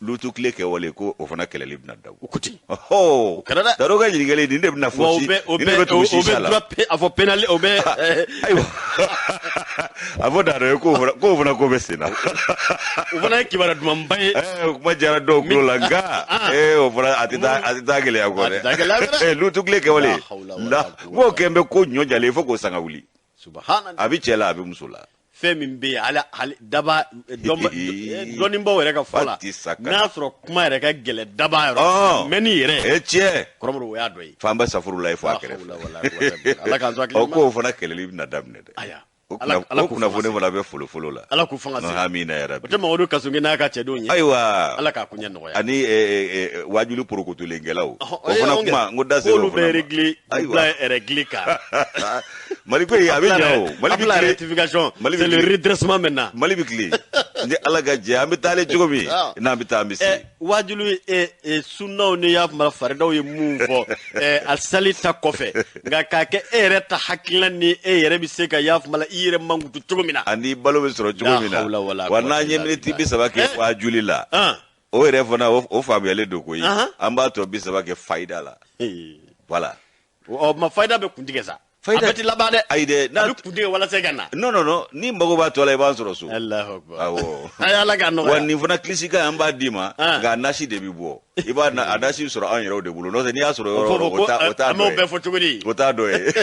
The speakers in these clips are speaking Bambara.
Lutu tile kɛwale ko o fana kɛlɛli bɛna dabɔ. O ko ten. Ɔhɔ. O kɛra dɛ. Daro ka ɲininkali nin de bɛna Wa fɔ o si bɛ o nin de bɛ bɛ tugu o sisa bɛ la. droit a fɔ pénal o bɛ Ayiwa, a fɔ Daro ye k'o fana ko bɛ sen na. O fana ye kibaruya dumanba ye. O kuma diyara dɔw tulo la, nka o fana a tɛ taa gɛlɛya kɔ A tɛ taa gɛlɛya kɔ dɛ. dɛ. Lutu tile kɛwale. La hawla wala La quwwata. n k'o kɛ n bɛ ko ɲɔ jalen fo k'o sanga wuli. Subahana. A bɛ cɛ la, a bɛ muso la. Fɛn min bɛ yen, hali daba dɔnnibaw yɛrɛ ka fɔ la, Fati Saka. n'a sɔrɔ kuma yɛrɛ ka gɛlɛn daba yɔrɔ mɛnni yɛrɛ Tiɲɛ. Kɔrɔmɔrɔ, o y'a dɔ ye. F'an bɛ safuru la ye fɔ a La kɛrɛfɛ. hawla wala quwwata illa billah. Ala k'an to hakili Ɔ ɲuman. k'o fana kɛlɛli bɛna daminɛ dɛ. Aya. O Ala o k'u kunnafoni fanga se. fana bɛ folofolo la. Ala k'u fanga se. Amina ya O rabi. tɛ Mamadu Kassogué n'a ka cɛdenw ye. Ayiwa. Ala k'a koɲɛ nɔgɔya. Ani wajuli porokotolenkɛlaw. Ɔhɔ, O fana kuma n ko da sera o k'olu fana bɛ ma. régler k'u Ayiwa. bila règle kan. Mali ko in a bɛ ɲɛ o. Mali bɛ la tilen. rectification, Mali bɛ c'est le tilen. redressement maintenant. Mali bɛ tilen. Ni Ala ka jɛ, an bɛ taalen cogo min, n'an bɛ taa, an bɛ se. Wajulu sunnaw ni y'a faamu faridaw ye mun fɔ a sali ta kɔfɛ, nka k'a kɛ e yɛrɛ ta hakilina ni e yɛrɛ bɛ se ka y'a faamu i yɛrɛ mankutu cogo min na. Ani balo bɛ sɔrɔ cogo min La na. hawla wala Wa quwwata n'an ye illa miniti billah. 30 kɛ wajuli la. O yɛrɛ fana o faamuyalen don koyi. An b'a tɔ 30 kɛ fayida la. Voilà. Ɔ ma fayida bɛ kuntigɛ sa. Fayida a bɛɛ ti laban dɛ. Ayi dɛ, a bɛ kuntigɛ walasa i ka na. Non, non, non, ni mago b'a tɔ la, i b'an sɔrɔ so. Alahu akbar. Awɔ. A ye Ala k'a nɔgɔya. Wa nin fana kilisi kan an b'a d'i ma, nka a nasi de bɛ bɔ. I b'a a nasi bɛ sɔrɔ anw yɛrɛw de bolo. N'o tɛ n'i y'a sɔrɔ O yɔrɔ fɔ o yɔrɔ, ko o t'a an b'o dɔ ye. bɛɛ fɔ cogo di? O t'a dɔ ye.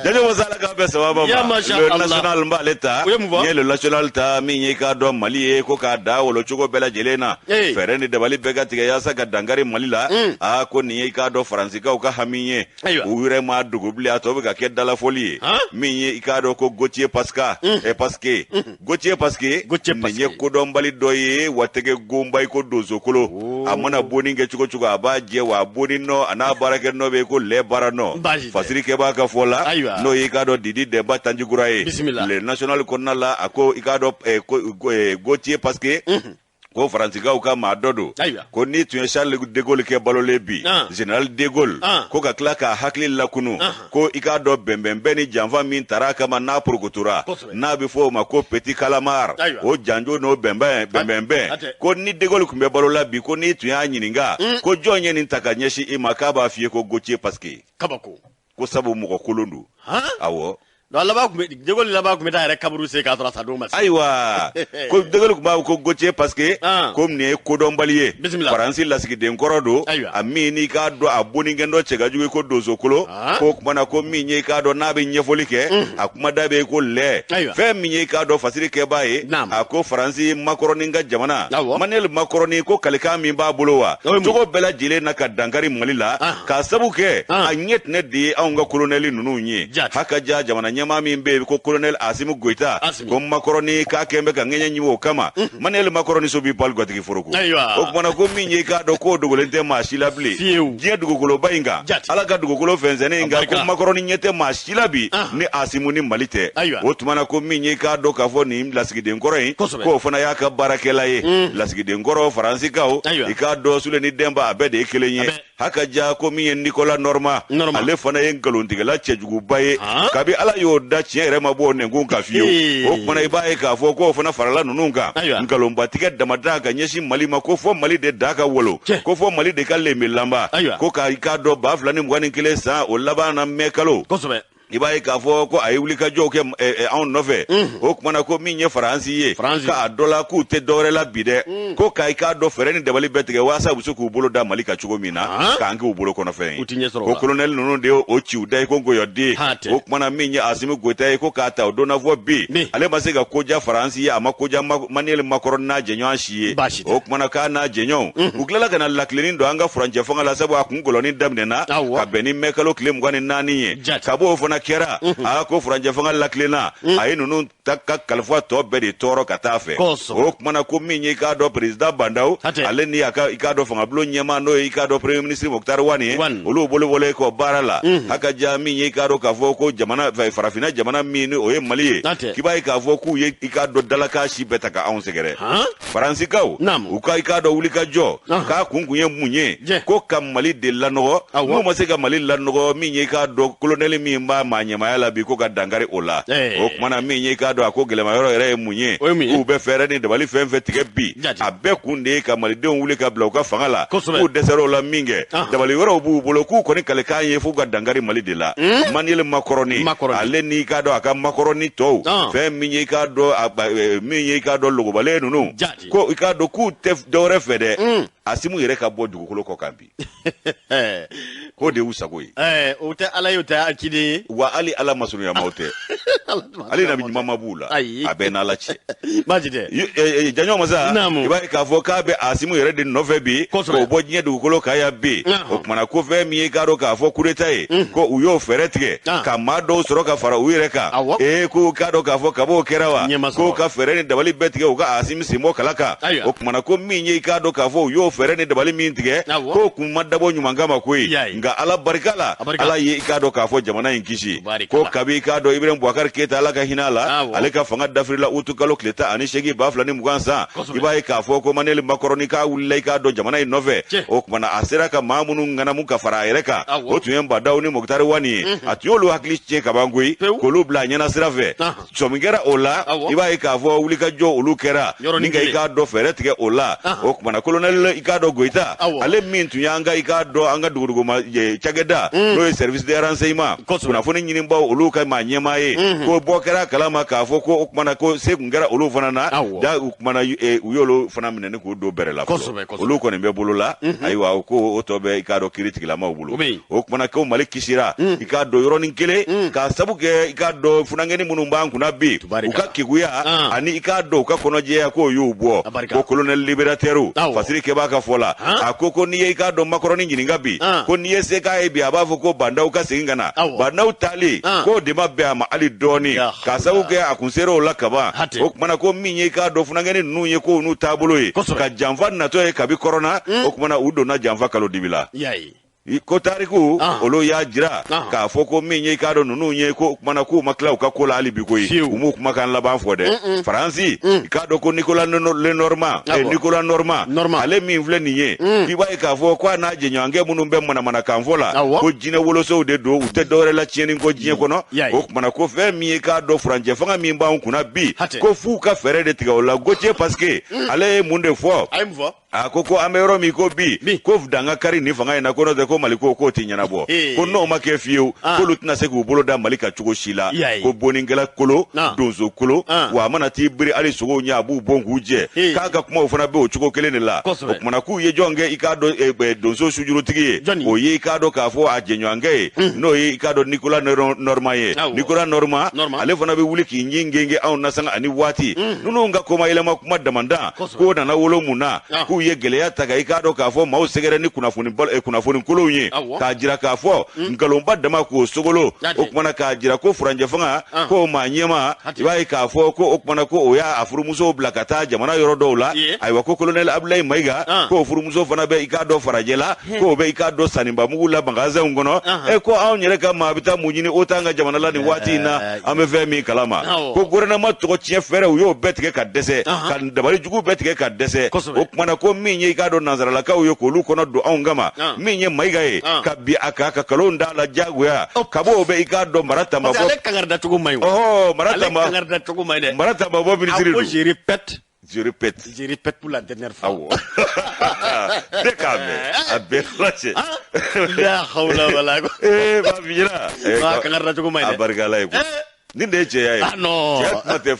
Jajo Masa, Ala k'an bɛn sababa Ya ma. masha Le Allah. National, n b'ale ta. O ye mun fɔ? N ye Le National ta min ye, k'a dɔn Mali ye ko k'a da wolo cogo bɛɛ lajɛlen na. Fɛɛrɛ ni dabali bɛɛ ka tigɛ yaasa ka dankari Mali la. Aa ko nin ye i k'a dɔn Faransikaw ka hami ye. U yɛrɛ m'a dogo bilen, a tɔ bɛ ka kɛ dalafɔli ye. Min ye i k'a dɔn ko Gauthier Pascal, Pasquet. Gauthier Pasquet, Gauthier nin ye Pasquet. kodɔnbali dɔ ye wa tɛgɛ gonba i ko donsokolo. A mana bonni kɛ cogo cogo, a b'a jɛ wa a bonni nɔ a n'a baarakɛ nɔ bɛ yen ko lɛ baara nɔ. Baasi tɛ. Fasiri kɛbaa ka fɔ la, n'o ye i k'a dɔn Didi Dɛnba Tanjikura ye. Bisimila. Le National kɔnɔna la, a ko i k'a dɔn ko Gauthier Pasquet ko Faransikaw ka maa dɔ don. Ko n'i tun ye Charles de Gaulle kɛ balolen bi, général de Gaulle, ko ka tila k'a hakili lakunu, ko i k'a dɔn bɛnbɛnbɛn ni janfa min tara a kama n'a porokotora, n'a bɛ fɔ o ma ko Petit Calamar, o janjo n'o bɛnbɛn bɛnbɛnbɛn, ko ni de Gaulle tun bɛ balo la bi, ko n'i tun y'a ɲininka ko jɔn ye nin ta ka ɲɛsin i ma, k'a b'a f'i ye ko Gauthier Pasquet. Kabako. Ko sabu mɔgɔ kolon don. Awɔ. Donc a laban tun bɛ De Gaulle laban tun bɛ taa yɛrɛ kaburu sen k'a sɔrɔ a sa don ma se. Ayiwa, ko de Gaulle tun b'a fɔ ko Gauthier Pasquet ko nin ye kodɔnbali ye. Faransi lasigiden kɔrɔ don. A min n'i k'a dɔn a bonnikɛn dɔ cɛ ka jugu i ko donsokolo. Ko o kumana ko min ye i k'a dɔn n'a bɛ ɲɛfɔli kɛ, a kuma da bɛ yen ko lɛ. Fɛn min ye i k'a dɔn fasiri kɛbaa ye, a ko Faransi Makɔrɔni ka jamana, Emmanuel Macron, ko kalikan min b'a bolo wa O ye mun ye? cogo bɛɛ lajɛlen na ka dankari Mali la, k'a sabu kɛ a ɲɛ tɛnɛ de ye anw ka kolonɛli ninnu ye. Haka ja jamana ɲɛmaa min bɛ yen ko colonel Assimi Goïta, ko Macron k'a kɛn bɛ ka ŋɛɲɛ ɲimi o kama. Emmanuel Macron so b'i pali gatigi foroko. O kumana ko min ye i k'a dɔn k'o dogolen tɛ maa si la bilen diɲɛ dugukoloba in kan, Ala ka dugukolo fɛnsɛnnen in kan, ko Macron ɲɛ tɛ maa si la bi ni Assimi ni Mali tɛ. O tuma na ko min ye i k'a dɔn k'a fɔ nin lasigiden kɔrɔ in, k'o fana y'a ka baarakɛla ye, lasigiden kɔrɔ Faransikaw, i k'a dɔn Sule ni Dɛnba a bɛɛ de ye kelen ye. Haka ja ko min ye Nicolas Normand, ale fana ye nkalontigɛla cɛjuguba ye. Kabi Ala y'o da, tiɲɛ yɛrɛ ma bɔ o nɛnkun kan fiyewu. O kumana i b'a ye k'a fɔ k'o fana farala ninnu kan, nkalonbatigɛ damada ka ɲɛsin Mali ma, ko fɔ Mali de da ka wolo, ko fɔ Mali de ka lenbe lanba, ko ka i k'a dɔn 2021 san o laban na mɛ kalo, i b'a ye k'a fɔ ko a ye wulikajɔw kɛ anw nɔfɛ. O kumana ko min ye Faransi ye, k'a dɔ la k'u tɛ dɔwɛrɛ la bi dɛ, ko ka i k'a dɔn fɛɛrɛ ni dabali bɛɛ tigɛ walasa u bɛ se k'u bolo da Mali kan cogo min na, k'an k'u bolo kɔnɔfɛn ye. Ko kolonɛli ninnu de ye o ci u da i ko nkɔyɔden. O kumana min ye Assimi Goïta ye, ko k'a ta o don na fɔ bi, ale ma se ka koja Faransi ye, a ma koja Emmanuel Macron n'a jɛɲɔgɔn si ye. O kumana k'a n'a jɛɲɔgɔnw, u tilala ka na lakilenni don an ka furancɛ fanga la, sabu a kun gɔlɔni daminɛna ka bɛn ni mɛ kalo tile 24 ye. Ka b'o fana kɛra, a ko furancɛ fanga lakilenna, a ye ninnu ta ka kalifa tɔ bɛɛ de tɔɔrɔ ka taa fɛ. O kumana ko min ye i k'a dɔn président Bah N'Daw, ale ni a ka i k'a dɔn fangabulon ɲɛmaa, n'o ye i k'a dɔn premier ministre Moctar Ouane ye, olu bolo bɔlen kɔ baara la. Haka ja min ye i k'a dɔn k'a fɔ ko jamana farafinna jamana min ni o ye Mali ye, k'i b'a ye k'a fɔ k'u ye i k'a dɔn dalakan si bɛɛ ta ka anw sɛgɛrɛ. Faransikaw, u ka i k'a dɔn wulikajɔ k'a kun kun ye mun ye? Ko ka Mali de lanɔgɔ. N'u ma se ka Mali lanɔgɔ, min ye i k'a dɔn kolonɛli min b'a maa ɲɛmaaya la bi, ko ka dankari o la. O kumana min ye, i k'a dɔn a ko gɛlɛma yɔrɔ yɛrɛ ye mun ye, k'u bɛ fɛɛrɛ ni dabali fɛn fɛn tigɛ bi, a bɛɛ kun de ye ka malidenw wuli ka bila u ka fanga la. K'u dɛsɛra o la min kɛ, dabali wɛrɛw b'u bolo, k'u kɔni kalekan ye f'u ka dankari Mali de la. Emmanuel Macron, ale n'i k'a dɔn a ka makɔrɔni tɔw, fɛn min ye i k'a dɔn min ye i k'a dɔn logobalen ninnu, ko i k'a dɔn k'u tɛ dɔwɛrɛ fɛ dɛ, Asimu yɛrɛ ka bɔ dugukolo kɔ kan bi, k'o de y'u sago ye. O tɛ Ala ye, o tɛ ciden ye. Wa hali Ala masurunyamaw tɛ, hali nabi ɲuman ma b'u la, a bɛɛ n'Ala cɛ. Baasi tɛ. Janɲɔ masa, i b'a ye k'a fɔ k'a bɛ Asimu yɛrɛ de nɔfɛ bi, k'o bɔ diɲɛ dugukolo kan yan bi. O kumana ko fɛn min ye i k'a dɔn k'a fɔ coup d'état ye, ko u y'o fɛɛrɛ tigɛ ka maa dɔw sɔrɔ ka fara u yɛrɛ kan. Ee, k'u k'a dɔn k'a fɔ kab'o kɛra wa, k'o ka fɛɛrɛ ni dabali bɛɛ tigɛ u ka Asimu sen bɔ kala kan. O kumana ko min ye i k'a dɔn k'a fɔ u y'o fɛɛrɛ ni dabali min tigɛ, k'o kun ma dabɔ ɲuman kama koyi, nka Ala barika la, Ala ye i k'a dɔn k'a fɔ jamana in kisi. Ko kabi i k'a dɔn Ibrahim Boubacar Keita, Ala ka hinɛ a la, ale ka fanga dafirila utu kalo tile 18 2020 san, i b'a ye k'a fɔ ko Emmanuel Macron k'a wulila i k'a dɔn jamana in nɔfɛ. O kumana a sera ka maa minnu ŋanamu ka fara a yɛrɛ kan, o tun ye Bah N'Daw ni Moctar Ouane ye. A tun y'olu hakili tiɲɛ kaban koyi, k'olu bila a ɲɛna sira fɛ. Sɔmi kɛra o la, i b'a ye k'a fɔ wulikajɔ olu kɛra ni ka i k'a dɔn fɛɛrɛ tigɛ o la. O kumana colonel i k'a dɔn Goyita, ale min tun y'an ka i k'a dɔn an ka duguduguma cakɛda, n'o ye service de renseignement, kunnafoni ɲinibaw, olu ka maa ɲɛmaa ye, ko bɔ kɛra kalama k'a fɔ ko o kumana ko se kun kɛra olu fana na ja. O kumana u y'olu fana minɛ ni k'u don bɛrɛ la fɔlɔ, olu kɔni bɛ bolo la. Ayiwa, ko o tɔ bɛ i k'a dɔn kiiri tigilamaw bolo. O kumana ko Mali kisira i k'a dɔn yɔrɔnin kelen, k'a sabu kɛ i k'a dɔn funankɛni minnu b'an kunna bi, u ka keguya ani i k'a dɔn u ka kɔnɔjɛya, k'o y'u bɔ. Ko colonel libérateur Fasiri kɛbaa ka fɔ la, a ko ko n'i ye i k'a dɔn Macron ɲininka bi, ko n'i ye se k'a ye bi, a b'a fɔ ko Bah N'Daw ka segin ka na. Bah N'Daw taali, k'o de ma bɛn a ma hali dɔɔni, k'a sabu kɛ a kun sera o la kaban. O kumana ko min ye i k'a dɔn funankɛni ninnu ye, k'o n'u taabolo ye ka janfa natɔ ye kabi kɔrɔna. O kumana u donna janfa kalo dibi la. Ko tariku olu y'a jira k'a fɔ ko min ye i k'a dɔn ninnu ye, ko kumana k'u ma tila u ka ko la hali bi koyi, u m'u kumakan laban fɔ dɛ. Faransi, i k'a dɔn ko Nicolas Lenormand, Nicolas Normand, ale min filɛ nin ye, k'i b'a ye k'a fɔ ko a n'a jɛɲɔgɔnkɛ minnu bɛ manamanakan fɔ la, ko jinɛ wolosow de don, u tɛ dɔwɛrɛ la tiɲɛni kɔ diɲɛ kɔnɔ. O kumana ko fɛn min ye k'a dɔn furancɛ fanga min b'anw kunna bi, ko f'u ka fɛɛrɛ de tigɛ o la. Gautier Pasquier, ale ye mun de fɔ? A ko ko an bɛ yɔrɔ min ko bi, ko danga kari nin fanga in na, ko n'o tɛ ko Mali ko k'o tɛ ɲɛnabɔ, ko n'o ma kɛ fiyewu, k'olu tɛna se k'u bolo da Mali kan cogo si la. Ko bonnikɛla kolo, donso kolo, wa a mana t'i biri hali sogow ɲɛ, a b'u bon k'u jɛ. K'a ka kumaw fana bɛ o cogo kelen de la. O kumana k'u ye jɔn kɛ i k'a dɔn donso sujurutigi ye? O ye i k'a dɔn k'a fɔ a jɛɲɔgɔnkɛ ye, n'o ye i k'a dɔn Nicolas Normand ye. Nicolas Normand, ale fana bɛ wuli k'i ɲin genge anw na sanga ani waati. Ninnu ka koma yɛlɛma kuma damandan k'o nana wolo mun na? K'u ye gɛlɛya ta ka i k'a dɔn k'a fɔ maaw sɛgɛrɛ ni kunnafoni kunnafoni kolonw ye, k'a jira k'a fɔ nkalonba dama k'o sogolo. O kumana k'a jira ko furancɛ fanga k'o maa ɲɛma, i b'a ye k'a fɔ ko o kumana ko o y'a furumusow bila ka taa jamana yɔrɔ dɔw la. Ayiwa, ko colonel Abdoulaye Mayiga, k'o furumuso fana bɛ i k'a dɔn farajɛ la, k'o bɛ i k'a dɔn sannibamugu la magasinw kɔnɔ. E ko anw yɛrɛ ka maa bɛ taa mun ɲini o t'an ka jamana la nin waati in na, an bɛ fɛn min kalama? Ko gouvernement tɔgɔ tiɲɛ fɛɛrɛ, u y'o bɛɛ tigɛ ka dɛsɛ, ka dabali jugu bɛɛ tigɛ ka dɛsɛ. O kumana ko min ye i k'a dɔn nansaralakaw ye k'olu kɔnɔ don anw kama, min ye Mayiga ye ka bi a kan ka kalon da la diyagoya, ka b'o bɛ i k'a dɔn mara tama bɔ. Ale kangari cogo man ɲi. Ɔhɔ, mara tama. Ale kangari cogo man ɲi dɛ. Mara tama bɔ minisiri don. Je répète. Je répète. Je répète pour la dernière fois. Awɔ. Ne k'a mɛn a bɛɛ lajɛ. La hawla wala. Ee, b'a f'i ɲɛna. A kangari da cogo man ɲi dɛ. A barika Ala ye koyi. Nin de ye cɛya ye. Ah non. Cɛya kuma tɛ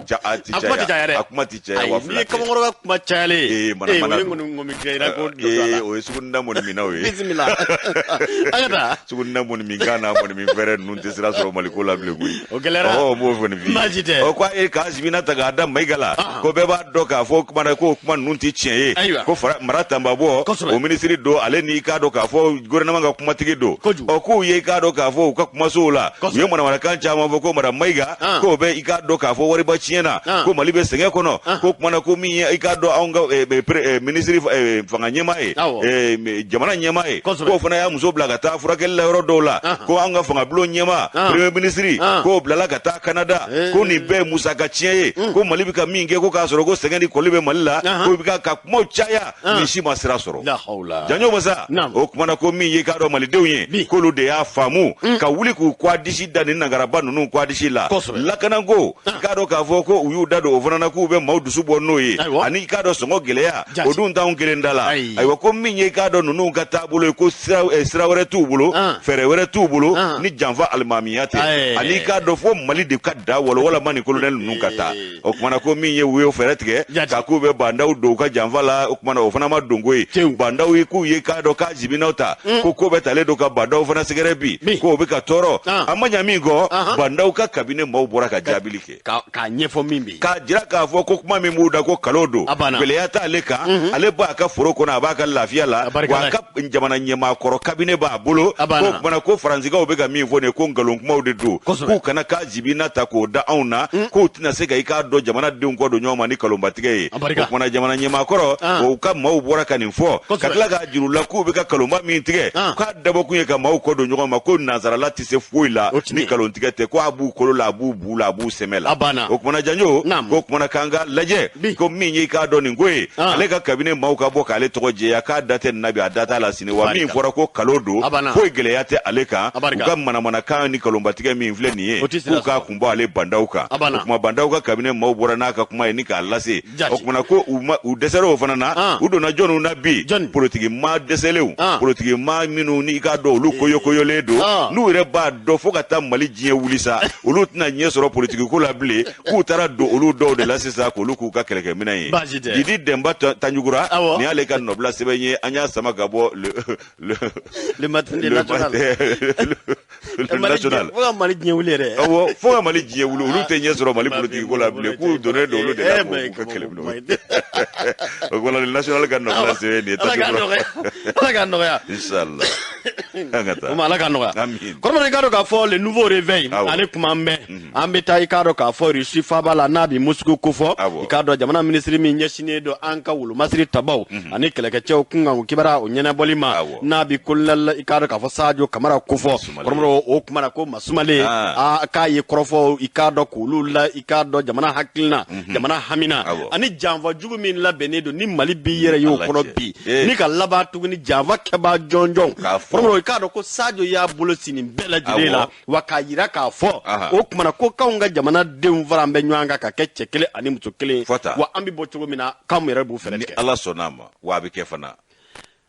ja, a ti A kuma tɛ caya dɛ. A kuma ti caya wa fila. N'i ye kamakɔrɔ ka kuma cayalen ye. Ee, mana mana o ye ŋɔni ŋɔmi kɛ ko dɔ la. Ee, o ye sugunida mɔni minnaw ye. Bisimila. An ka taa. Sugunida mɔni min kan n'a mɔni min fɛrɛ ninnu tɛ sira sɔrɔ Maliko la bilen koyi. O gɛlɛyara. Ɔhɔ, n b'o fɔ nin f'i ye. Baasi tɛ. Ɔ, ko a ye k'a simina ta k'a da Mayiga la. Ko bɛɛ b'a dɔn k'a fɔ kuma na ko kuma ninnu tɛ tiɲɛ ye. Ayiwa. Ko fara mara tanbabɔ. O minisiri don, ale n'i k'a dɔn k'a fɔ gouvernement ka kumatigi don. Ɔ, k'u ye i k'a dɔn k'a fɔ u ka kumasow la, u ye manamanakan caman fɔ ko madame Mayiga k'o bɛ i k'a dɔn k'a fɔ wari wariba tiɲɛ na, ko Mali bɛ sɛgɛn kɔnɔ, ko kumana ko min ye i k'a dɔn anw ka minisiri fanga ɲɛmaa ye, jamana ɲɛmaa ye, k'o fana y'a muso bila ka taa furakɛli la yɔrɔ dɔw la, ko an ka fangabulon ɲɛmaa premier ministre k'o bilala ka taa Canada, ko nin bɛɛ ye musaka tiɲɛ ye, ko Mali bɛ ka min kɛ ko k'a sɔrɔ ko sɛgɛn ni kɔli bɛ Mali la, ko bɛ ka kumaw caya, nin si ma sira sɔrɔ. Janjo masa, o kumana ko min ye k'a dɔn malidenw ye, k'olu de y'a faamu ka wuli k'u kɔ disi da nin nangaraba ninnu kɔ disi la. Lakanako, k'a dɔn k'a fɔ ko u y'u da don o fana na k'u bɛ maaw dusu bɔ n'o ye, ani k'a dɔn sɔngɔ gɛlɛya o dun t'anw kelen da la. Ayiwa, ko min ye k'a dɔn ninnu ka taabolo ye, ko sira wɛrɛ t'u bolo, fɛɛrɛ wɛrɛ t'u bolo ni janfa alimamiya tɛ, ani k'a dɔn fo Mali de ka da walo walama ni kolonɛli ninnu ka taa. O kumana ko min ye u y'o fɛɛrɛ tigɛ k'a k'u bɛ bandaw don u ka janfa la, o kumana o fana ma donko ye. Bandaw ye k'u ye k'a dɔn k'a jibinaw ta, ko ko bɛ talen don ka bandaw fana sɛgɛrɛ bi, k'o bɛ ka tɔɔrɔ. A ma ɲa min kɔ, bandaw ka kabine maaw bɔra ka jaabili kɛ k'a ɲɛfɔ min bɛ k'a jira k'a fɔ ko kuma min b'u da ko kalo don, gɛlɛya t'ale kan, ale b'a ka foro kɔnɔ, a b'a ka lafiya la, wa a ka jamana ɲɛmaakɔrɔ kabine b'a bolo. Ko kumana ko faransikaw bɛ ka min fɔ nin ye ko nkalon kumaw de don, k'u kana k'a jibina ta k'o da anw na, k'u tɛna se ka i k'a dɔn jamana denw kɔ don ɲɔgɔn ma ni kalonbatigɛ ye. O kumana jamana ɲɛmaakɔrɔ o ka maaw bɔra ka nin fɔ, ka tila k'a jira u la k'u bɛ ka kalonba min tigɛ, k'a dabɔkun ye ka maaw kɔ don ɲɔgɔn ma, ko nansarala tɛ se foyi la ni kalontigɛ tɛ, ko a b'u kolo la, a b'u bu la, a b'u sɛmɛ la. O kumana Janjo, ko kumana k'an ka lajɛ ko min ye i k'a dɔn nin ko ye, ale ka kabine maaw ka bɔ k'ale tɔgɔ jɛya, k'a da tɛ nin na bi, a da t'a la sini, wa min fɔra ko kalo don, foyi gɛlɛya tɛ ale kan, u ka manamanakan ni kalonbatigɛ min filɛ nin ye, k'u k'a kun bɔ ale bandaw kan. O kuma bandaw ka kabine maaw bɔra n'a ka kuma ye ni k'a lase. O kumana ko u dɛsɛra o fana na, u donna jɔnniw na bi, politiki maa dɛsɛlenw, politiki maa minnu ni i k'a dɔn olu koyokoyolen don, n'u yɛrɛ b'a dɔn fo ka taa Mali diɲɛ wuli sa, olu tɛna ɲɛ sɔrɔ politiki ko la bilen, k'u taara don olu dɔw de la sisan k'olu k'u ka kɛlɛkɛminɛn ye. Didi Dɛnba Tanjugura, nin y'ale ka nɔbila sɛbɛn ye, an y'a sama ka bɔ le matin de national. Le national. Fo ka Mali diɲɛ wuli yɛrɛ. Awɔ, fo ka Mali diɲɛ wuli, olu tɛ ɲɛ sɔrɔ Mali politiki ko la bilen, k'u donnen don olu de la k'u ka kɛlɛminɛnw. O voilà, le national ka nɔbila sɛbɛn nin ye. Tanjugura. Ala k'a nɔgɔya. Inchallah. An ka taa. Ala k'a nɔgɔya. Amin. Kɔrɔmɔdɔ, i k'a dɔn k'a fɔ le nouveau réveil, ale kuma an bɛ an bɛ taa i k'a dɔn k'a fɔ Russie faaba la n'a bɛ Moscou kofɔ. I k'a dɔn jamana minisiri min ɲɛsinnen don an ka wolomasiri tabaw ani kɛlɛkɛcɛw kunkan kibaruya o ɲɛnabɔli ma, n'a bɛ colonel i k'a dɔn k'a fɔ Sadio Kamara kofɔ. Kɔrɔmɔdɔ, o kuma na ko masumalen a k'a ye kɔrɔfɔ i k'a dɔn k'olu la i k'a dɔn jamana hakilina, jamana hamina ani janfa jugu min labɛnnen don ni Mali b'i yɛrɛ y'o kɔnɔ bi, ni ka laban tuguni janfa kɛbaa jɔnjɔn. Kɔrɔmɔdɔ, i k'a dɔn ko Sadio y'a bolo sini bɛɛ lajɛlen la, wa k'a yira k'a fɔ o kumana ko k'anw ka jamanadenw fara an bɛ ɲɔgɔn kan ka kɛ cɛ kelen ani muso kelen, wa an bɛ bɔ cogo min na k'anw yɛrɛ b'u fɛɛrɛ tigɛ. Ni Ala sɔnna a ma, wa a bɛ kɛ fana.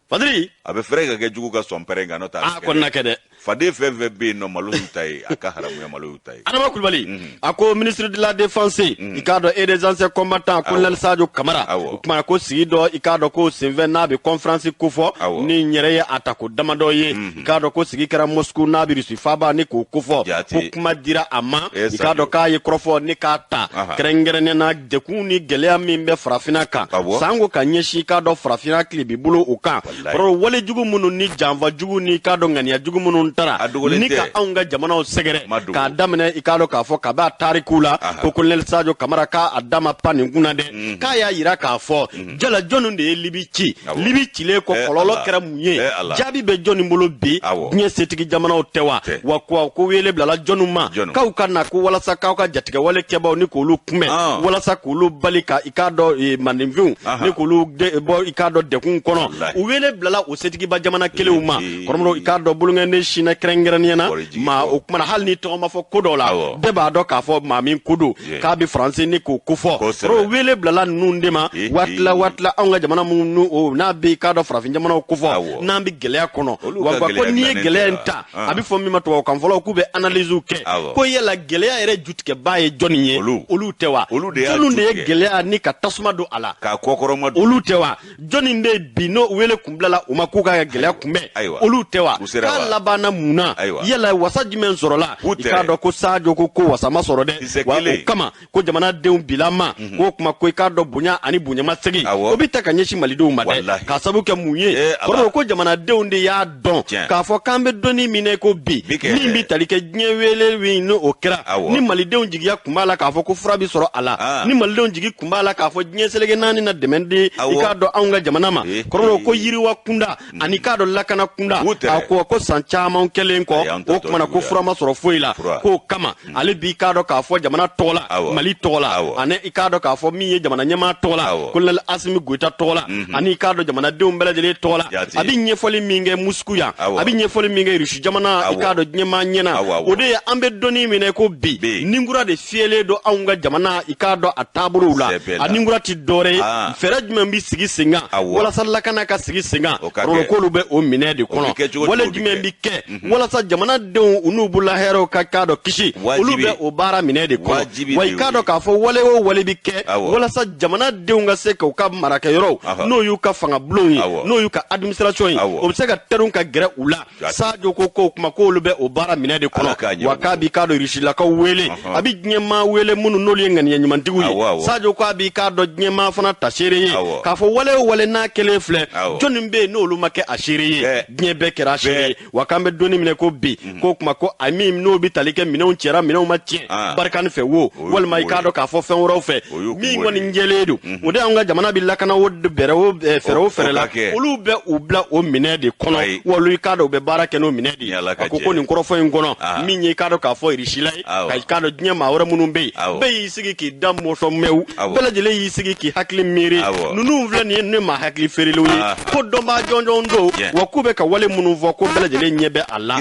Fadiri, a bɛ fɛrɛ ka kɛ jugu ka sɔn pɛrɛn kan, n'o tɛ a kɔni na kɛ dɛ. Faden fɛn fɛn bɛ yen nɔ, malo y'u ta ye, a ka haramuya malo y'u ta ye. Adama Kulubali, a ko ministre de la défense, i k'a dɔn, et des anciens combattants, colonel Sadio Kamara, o kumana ko sigi dɔ i k'a dɔn ko senfɛ n'a bɛ conférence kofɔ ni n yɛrɛ ye a ta ko damadɔ ye, i k'a dɔn ko sigi kɛra Moscou n'a bɛ Russie faaba ni k'o kofɔ, ko kuma dira a ma, i k'a dɔn k'a ye kɔrɔfɔ ni k'a ta kɛrɛnkɛrɛnnenya na degun ni gɛlɛya min bɛ farafinna kan, sango ka ɲɛsin i k'a dɔn farafinna tilebi bolo o kan, kɔrɔ wale jugu minnu ni janfa jugu ni i k'a dɔn ŋaniya jugu minnu taara ni ka anw ka jamanaw sɛgɛrɛ k'a daminɛ i k'a dɔn k'a fɔ kab'a tariku la, ko colonel Sadio Kamara k'a da ma pan nin kunna dɛ, k'a y'a yira k'a fɔ jala jɔnni de ye Libi ci, Libi cilen kɔ kɔlɔlɔ kɛra mun ye, jaabi bɛ jɔnni bolo bi, diɲɛ setigi jamanaw tɛ wa, wa ko wele bilala jɔnni ma k'aw ka na ko walasa k'aw ka jatigɛwale kɛbaw ni k'olu kunbɛn, walasa k'olu bali ka i k'a dɔn mandenfinw ni k'olu bɔ i k'a dɔn degun kɔnɔ, u wele bilala o setigiba jamana kelenw ma. Kɔrɔmɔdɔ, i k'a dɔn bolonkɛnden sinna kɛrɛnkɛrɛnnenya na maa o kumana hali ni tɔgɔ ma fɔ ko dɔw la, bɛɛ b'a dɔn k'a fɔ maa min ko don k'a bɛ faransi ni k'o kofɔ. Kɔrɔ wele bilala ninnu de ma waati la waati la anw ka jamana minnu o n'a bɛ i k'a dɔn farafin jamanaw kofɔ n'an bɛ gɛlɛya kɔnɔ, wa ko n'i ye gɛlɛya in ta, a bɛ fɔ min ma tubabukan fɔlɔ k'u bɛ analyse kɛ, ko yala gɛlɛya yɛrɛ jutigɛbaa ye jɔnni ye, olu tɛ wa, jɔnni de ye gɛlɛya ni ka tasuma don a la k'a kɔkɔrɔma don, olu tɛ wa, jɔnni bɛ bi n'o wele kun bilala u ma k'u ka gɛlɛya kunbɛn, olu tɛ wa, k'a labanna nana mun na, yala wasa jumɛn sɔrɔla? I k'a dɔn ko Sadio ko wasa ma sɔrɔ dɛ. Wa o kama ko jamanadenw bilama k'o kuma ko i k'a dɔn bonya ani bonyamasegin o bɛ ta ka ɲɛsin malidenw ma dɛ, k'a sababu kɛ mun ye? Kɔrɔ ko jamanadenw de y'a dɔn k'a fɔ k'an bɛ dɔnni min na ko bi, min bɛ tali kɛ diɲɛ wele min n'o kɛra, ni malidenw jigiya tun b'a la k'a fɔ ko fura bɛ sɔrɔ a la, ni malidenw jigi tun b'a la k'a fɔ diɲɛ seleke naani na dɛmɛ di i k'a dɔn anw ka jamana ma. Kɔrɔ ko yiriwa kunda ani k'a dɔn lakana kunda, a ko san caman kɛlen kɔ, o kumana ko fura ma sɔrɔ foyi la. K'o kama ale b'i k'a dɔn k'a fɔ jamana tɔgɔ la, Mali tɔgɔ la, ani i k'a dɔn k'a fɔ min ye jamana ɲɛmaa tɔgɔ la, colonel Asimi Goyita tɔgɔ la, ani i k'a dɔn jamanadenw bɛɛ lajɛlen tɔgɔ la, a bɛ ɲɛfɔli min kɛ Moscou yan, a bɛ ɲɛfɔli min kɛ Rusi jamana, i k'a dɔn diɲɛmaa ɲɛna, o de ye an bɛ dɔnni minɛ ko bi ninkura de fiyɛlen don anw ka jamana, i k'a dɔn a taabolow la. A ninkura tɛ dɔwɛrɛ ye, fɛɛrɛ jumɛn bɛ sigi sen kan walasa lakana ka sigi sen kan? Kɔrɔ k'olu bɛ o minɛ de kɔnɔ. Wale jumɛn bɛ kɛ walasa jamanadenw u n'u bolola hɛrɛw ka k'a dɔn kisi? Olu bɛ o baara minɛ de kɔnɔ. Wa i k'a dɔn k'a fɔ wale o wale bɛ kɛ walasa jamanadenw ka se k'u ka marakɛyɔrɔw, n'o y'u ka fangabulonw ye, n'o y'u ka administration ye, o bɛ se ka tɛrɛnw ka gɛrɛ u la. Sadio ko k'o kuma k'olu bɛ o baara minɛ de kɔnɔ. Wa k'a b'i k'a dɔn Rusilakaw wele, a bɛ diɲɛmaa wele minnu n'olu ye ŋaniya ɲumantigiw ye. Sadio ko a b'i k'a dɔn diɲɛmaa fana ta seere ye k'a fɔ wale o wale n'a kɛlen filɛ, jɔnni bɛ yen n'olu ma kɛ a seere ye? Diɲɛ bɛɛ kɛra a seere ye. Wa k'an bɛ donni minɛ ko bi, k'o kuma ko a min n'o bɛ tali kɛ minɛnw cɛra, minɛnw ma tiɲɛ Barkhane fɛ wo, walima i k'a dɔn k'a fɔ fɛn wɛrɛw fɛ, min kɔni jɛlen don, o de y'anw ka jamana bɛ lakana o bɛrɛ o fɛɛrɛ o fɛɛrɛ la, olu bɛ u bila o minɛ de kɔnɔ. Wa olu i k'a dɔn u bɛ baara kɛ n'o minɛ de ye. A ko nin kɔrɔfɔ in kɔnɔ, min ye i k'a dɔn k'a fɔ Irisila ye, ka i k'a dɔn diɲɛ maa wɛrɛ minnu bɛ yen, bɛɛ y'i sigi k'i da mɔsɔn mɛw, bɛɛ lajɛlen y'i sigi k'i hakili miiri, ninnu filɛ nin ye, ne maa hakili feerelenw ye, ko dɔnbaa jɔnjɔn don, wa k'u bɛ ka wale minnu fɔ, ko bɛɛ lajɛlen ɲɛ bɛ a la.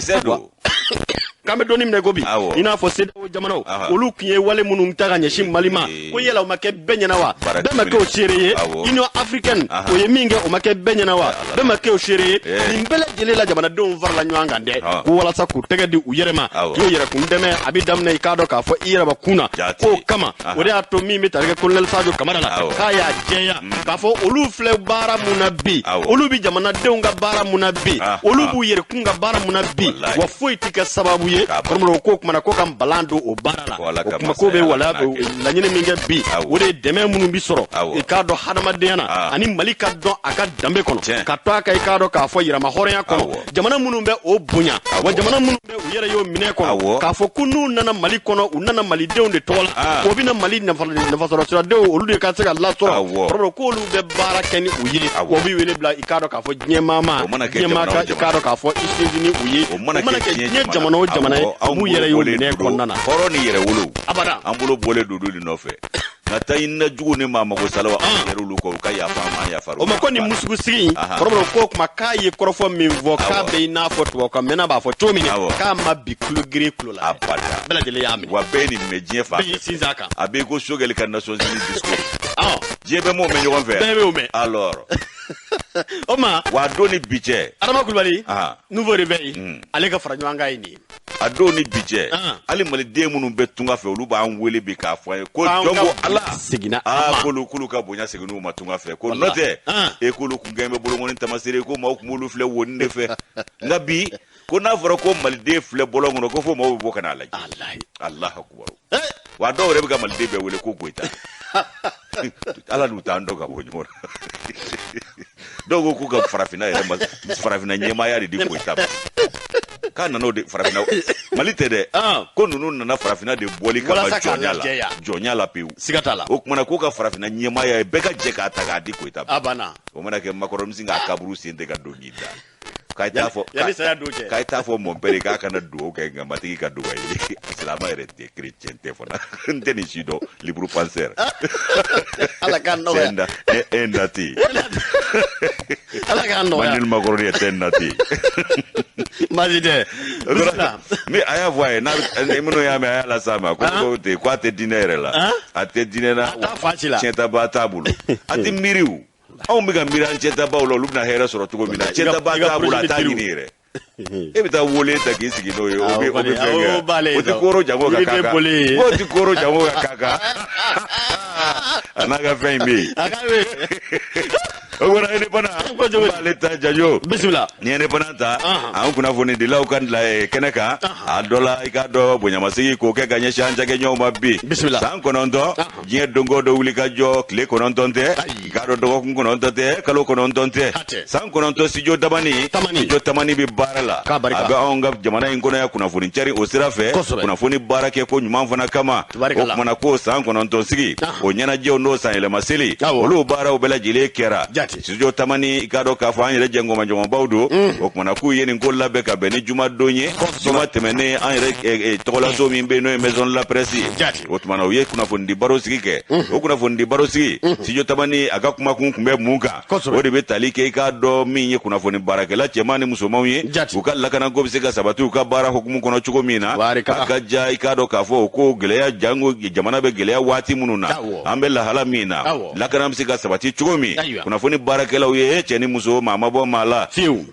K'an bɛ donni minɛ ko bi, i n'a fɔ CEDEAO jamanaw, olu tun ye wale minnu ta ka ɲɛsin Mali ma, ko yala o ma kɛ bɛɛ ɲɛna wa? Bɛɛ ma kɛ o seere ye? Union africaine, o ye min kɛ, o ma kɛ bɛɛ ɲɛna wa? Bɛɛ ma kɛ o seere ye? Nin bɛɛ lajɛlen la, jamanadenw farala ɲɔgɔn kan dɛ, ko walasa k'u tɛgɛ di u yɛrɛ ma, k'u yɛrɛkun dɛmɛ, a bɛ daminɛ i k'a dɔn k'a fɔ i yɛrɛbakun na. K'o kama, o de y'a to min bɛ tali kɛ colonel Sadio Kamara la, k'a y'a jɛya k'a fɔ olu filɛ baara mun na bi, olu bɛ jamanadenw ka baara mun na bi, olu b'u yɛrɛkun ka baara mun na bi, wa foyi tɛ kɛ sababu ye kɔrɔmɔrɔ ko kumana ko ka balan don o baara la. O kuma ko bɛ wala laɲini min kɛ bi, o de ye dɛmɛ minnu bɛ sɔrɔ i k'a dɔn hadamadenya na, ani Mali ka dɔn a ka danbe kɔnɔ, ka to a ka i k'a dɔn k'a fɔ yɛrɛma hɔrɔnya kɔnɔ, jamana minnu bɛ o bonya, wa jamana minnu bɛ u yɛrɛ y'o minɛ kɔnɔ k'a fɔ ko n'u nana Mali kɔnɔ, u nana malidenw de tɔgɔ la, o bɛna Mali nafasɔrɔsiradenw, olu de ka se ka lasɔrɔ. Kɔrɔmɔrɔ k'olu bɛ baara kɛ ni u ye, wa u bɛ wele bila i k'a dɔn k'a fɔ diɲɛmaa ma, diɲɛmaa ka i k'a dɔn k'a fɔ i sinsin ni u ye, o mana kɛ diɲɛ jamana o jamana ye, u b'u yɛrɛ y'o minɛ kɔnɔna na. Hɔrɔn ni yɛrɛwolo abada, an bolo bɔlen don de nɔfɛ nka taa ɲinina jugu ni maa mago salaw, an yɛrɛ olu kɔ, u ka yafa an ma, an yafara. O ma ko nin musugu sigi in, kɔrɔbɔrɔ ko kuma k'a ye kɔrɔfɔ min fɔ, k'a bɛ i n'a fɔ tubabukan mɛnna b'a fɔ cogo min, k'a ma bi tulo gere tulo la, abada, bɛɛ lajɛlen y'a minɛ. Wa bɛɛ ye nin mɛn diɲɛ fan bɛɛ y'i sinsin a kan. A bɛ ko Sogɛli ka Nations Unies discours, diɲɛ bɛɛ m'o mɛn ɲɔgɔn fɛ. Bɛɛ b'o mɛn. Alors o ma wa don ni bi cɛ. Adama Kulubali, nouveau réveil, ale ka fara ɲɔgɔn kan ye nin ye. A don ni bi cɛ, hali maliden minnu bɛ tunga fɛ, olu b'an wele bi k'a fɔ an ye ko jɔn ko Ala seginna. Aa, k'olu ka bonya seginn'u ma tunga fɛ, ko n'o tɛ e k'olu kun kɛn bɛ bolokɔni tamasere, ko maaw kun b'olu filɛ woni de fɛ. Nka bi, ko n'a fɔra ko maliden filɛ bɔlɔn kɔnɔ, ko fo maaw bɛ bɔ ka n'a lajɛ. Alahu akubaru. Wa dɔw yɛrɛ bɛ ka maliden bɛɛ wele ko Goyita. Ala n'u t'an dɔn ka bɔ ɲɔgɔn na. Dɔw ko k'u ka farafinna yɛrɛ ma, farafinna ɲɛmaaya de di Goyita ma, k'a nana o de farafinna, Mali tɛ dɛ, ko ninnu nana farafinna de bɔli kama jɔnya la, jɔnya la pewu. Siga t'a la. O kumana k'u ka farafinna ɲɛmaaya ye, bɛɛ ka jɛ k'a ta k'a di Goyita ma. A banna. O mana kɛ, Macron bɛ sin k'a kaburu sen tɛ ka don k'i da. K'a t'a fɔ, k'a t'a fɔ mon père k'a kana dugawu kɛ, nka matigi ka dugawu ye. Silamɛ yɛrɛ tɛ, chrétien tɛ fana, n tɛ nin si dɔn, libre penseur. Ala k'an nɔgɔya. Un athée. Ala k'an nɔgɔya. Emmanuel Macron est un athée. Baasi tɛ. Mais a y'a fɔ a ye n'a minnu y'a mɛn, a y'a las'a ma ko ten ko a tɛ diinɛ yɛrɛ la, a tɛ diinɛ na, a t'a fa ci la, tiɲɛtaba t'a bolo, a tɛ miiri o. Anw bɛ ka miiri an cɛtabaw la, olu bɛna hɛrɛ sɔrɔ cogo min na. Cɛtaba t'a bolo, a t'a ɲini yɛrɛ. E bɛ taa wole ta k'i sigi n'o ye, o bɛ fɛn kɛ, o tɛ koro jango ka k'a kan, o tɛ koro jango ka k'a kan, a n'a ka fɛn in bɛ yen. O kɔrɔ indépendant b'ale ta Janjo. Bisimila. Ni indépendant ta, an kunnafonidilaw ka kɛnɛ kan, a dɔ la i k'a dɔn bonyamasegin k'o kɛ ka ɲɛsin an cakɛɲɔgɔnw ma bi. Bisimila. San 9, diɲɛ don o don wuli ka jɔ, tile 9 tɛ, i k'a dɔn dɔgɔkun 9 tɛ, kalo 9 tɛ. San 9 studio Tamani, studio Tamani bɛ baara la. A bɛ anw ka jamana in kɔnɔ yan kunnafoni cari o sira fɛ, kunnafoni baara kɛ ko ɲuman fana kama. O kumana ko san 9 sigi, o ɲɛnajɛw n'o san yɛlɛma seli, olu baaraw bɛɛ lajɛlen kɛra. Studio Tamani, i k'a dɔn k'a fɔ an yɛrɛ jɛngɔmaɲɔgɔnbaw don. O kumana k'u ye nin ko labɛn ka bɛn ni juma don ye, juma tɛmɛnen, an yɛrɛ tɔgɔlaso min bɛ yen n'o ye Maison de la Presse ye. O tumana u ye kunnafonidi baro sigi kɛ. O kunnafonidi baro sigi, studio Tamani a ka kumakun tun bɛ mun kan? O de bɛ tali kɛ i k'a dɔn min ye kunnafoni baarakɛla cɛman ni musomanw ye, u ka lakanako bɛ se ka sabati u ka baara hukumu kɔnɔ cogo min na. A ka ja i k'a dɔn k'a fɔ o ko gɛlɛya, jango jamana bɛ gɛlɛya waati minnu na, an bɛ lahala min na, lakana bɛ se ka sabati cogo min kunnafoni baarakɛlaw ye, cɛ ni muso, maa ma bɔ maa la. Fiyewu.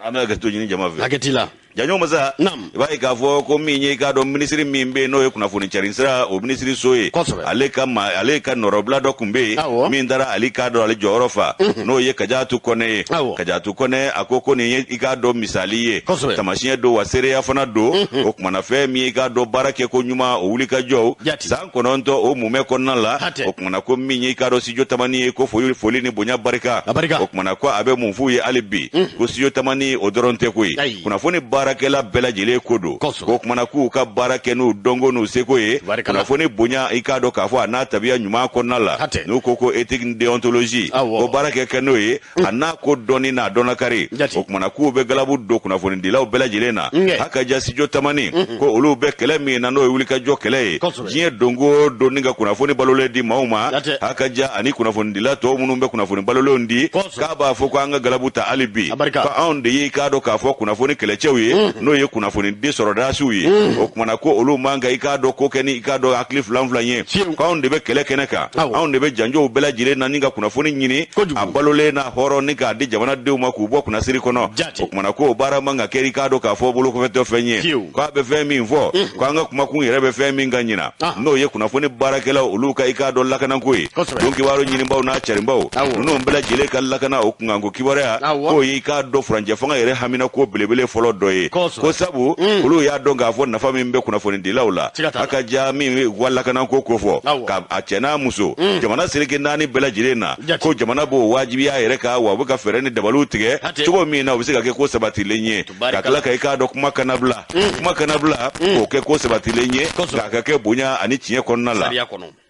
An bɛ hakɛ to ɲini jama fɛ. Hakɛ t'i la. Janjo masa, i b'a ye k'a fɔ ko min ye i k'a dɔn minisiri min bɛ yen n'o ye kunnafoni cari sira o minisiri so ye, ale ka ma ale ka nɔrɔbila dɔ tun bɛ yen min taara ale k'a dɔn ale jɔyɔrɔ fa, n'o ye Kajatu Kɔnɛ ye. Kajatu Kɔnɛ a ko ko nin ye i k'a dɔn misali ye, taamasiyɛn don, wa seereya fana don. O kumana fɛn min ye i k'a dɔn baara kɛ ko ɲuman, o wuli ka jɔw san 9 o mumɛ kɔnɔna la. O kumana ko min ye i k'a dɔn studio Tamani ye, ko foli ni bonya barika. O kumana ko a bɛ mun f'u ye hali bi? Ko studio Tamani o dɔrɔn tɛ koyi, kunnafoni baarakɛla bɛɛ lajɛlen ko don. Ko kumana k'u ka baara kɛ n'u dɔnko n'u seko ye, kunnafoni bonya i k'a dɔn k'a fɔ a n'a tabiya ɲuman kɔnɔna la, n'u ko éthique ni déontologie, ko baara kɛ n'o ye, a n'a ko dɔnni n'a dɔnnakari. O kumana k'u bɛ galabu don kunnafonidilaw bɛɛ lajɛlen na. A ka ja studio Tamani ko olu bɛ kɛlɛ min na, n'o ye wulikajɔ kɛlɛ ye diɲɛ don o don ni ka kunnafoni balolen di maaw ma. A ka ja ani kunnafonidila tɔw minnu bɛ kunnafoni balolenw di, k'a b'a fɔ ko an ka galabu ta hali bi, ko anw de ye i k'a dɔn k'a fɔ kunnafoni kɛlɛcɛw ye, n'o ye kunnafoni di sɔrɔdasiw ye. O kumana ko olu man ka i k'a dɔn ko kɛ ni i k'a dɔn hakili filan filan ye, ko anw de bɛ kɛlɛ kɛnɛ kan, anw de bɛ janjow bɛɛ lajɛlen na ni ka kunnafoni ɲini a balolen n'a hɔrɔn ni k'a di jamanadenw ma k'u bɔ kunnasiri kɔnɔ. O kumana ko o baara man ka kɛ i k'a dɔn k'a fɔ bolokɔfɛtɔ fɛn ye. K'a bɛ fɛn min fɔ, ko an ka kumakun yɛrɛ bɛ fɛn min kan ɲina, n'o ye kunnafoni baarakɛlaw olu ka i k'a dɔn lakanako ye, don kibaru ɲinibaw n'a carinbaw ninnu bɛɛ lajɛlen ka lakana o kunkanko kibaruya, k'o ye i k'a dɔn furancɛ fanga yɛrɛ haminako belebele fɔlɔ dɔ ye. Ko sabu olu y'a dɔn k'a fɔ nafa min bɛ kunnafonidilaw la, a ka ja min bɛ u ka lakanako kofɔ, ka a cɛ n'a muso jamana seleke naani bɛɛ lajɛlen na, ko jamana b'o wajibiya yɛrɛ kan, wa u bɛ ka fɛɛrɛ ni dabaliw tigɛ cogo min na u bɛ se ka kɛ ko sabatilen ye, ka tila ka i k'a dɔn kuma kana bila, kuma kana bila, k'o kɛ ko sabatilen ye, k'a ka kɛ bonya ani tiɲɛ kɔnɔna la,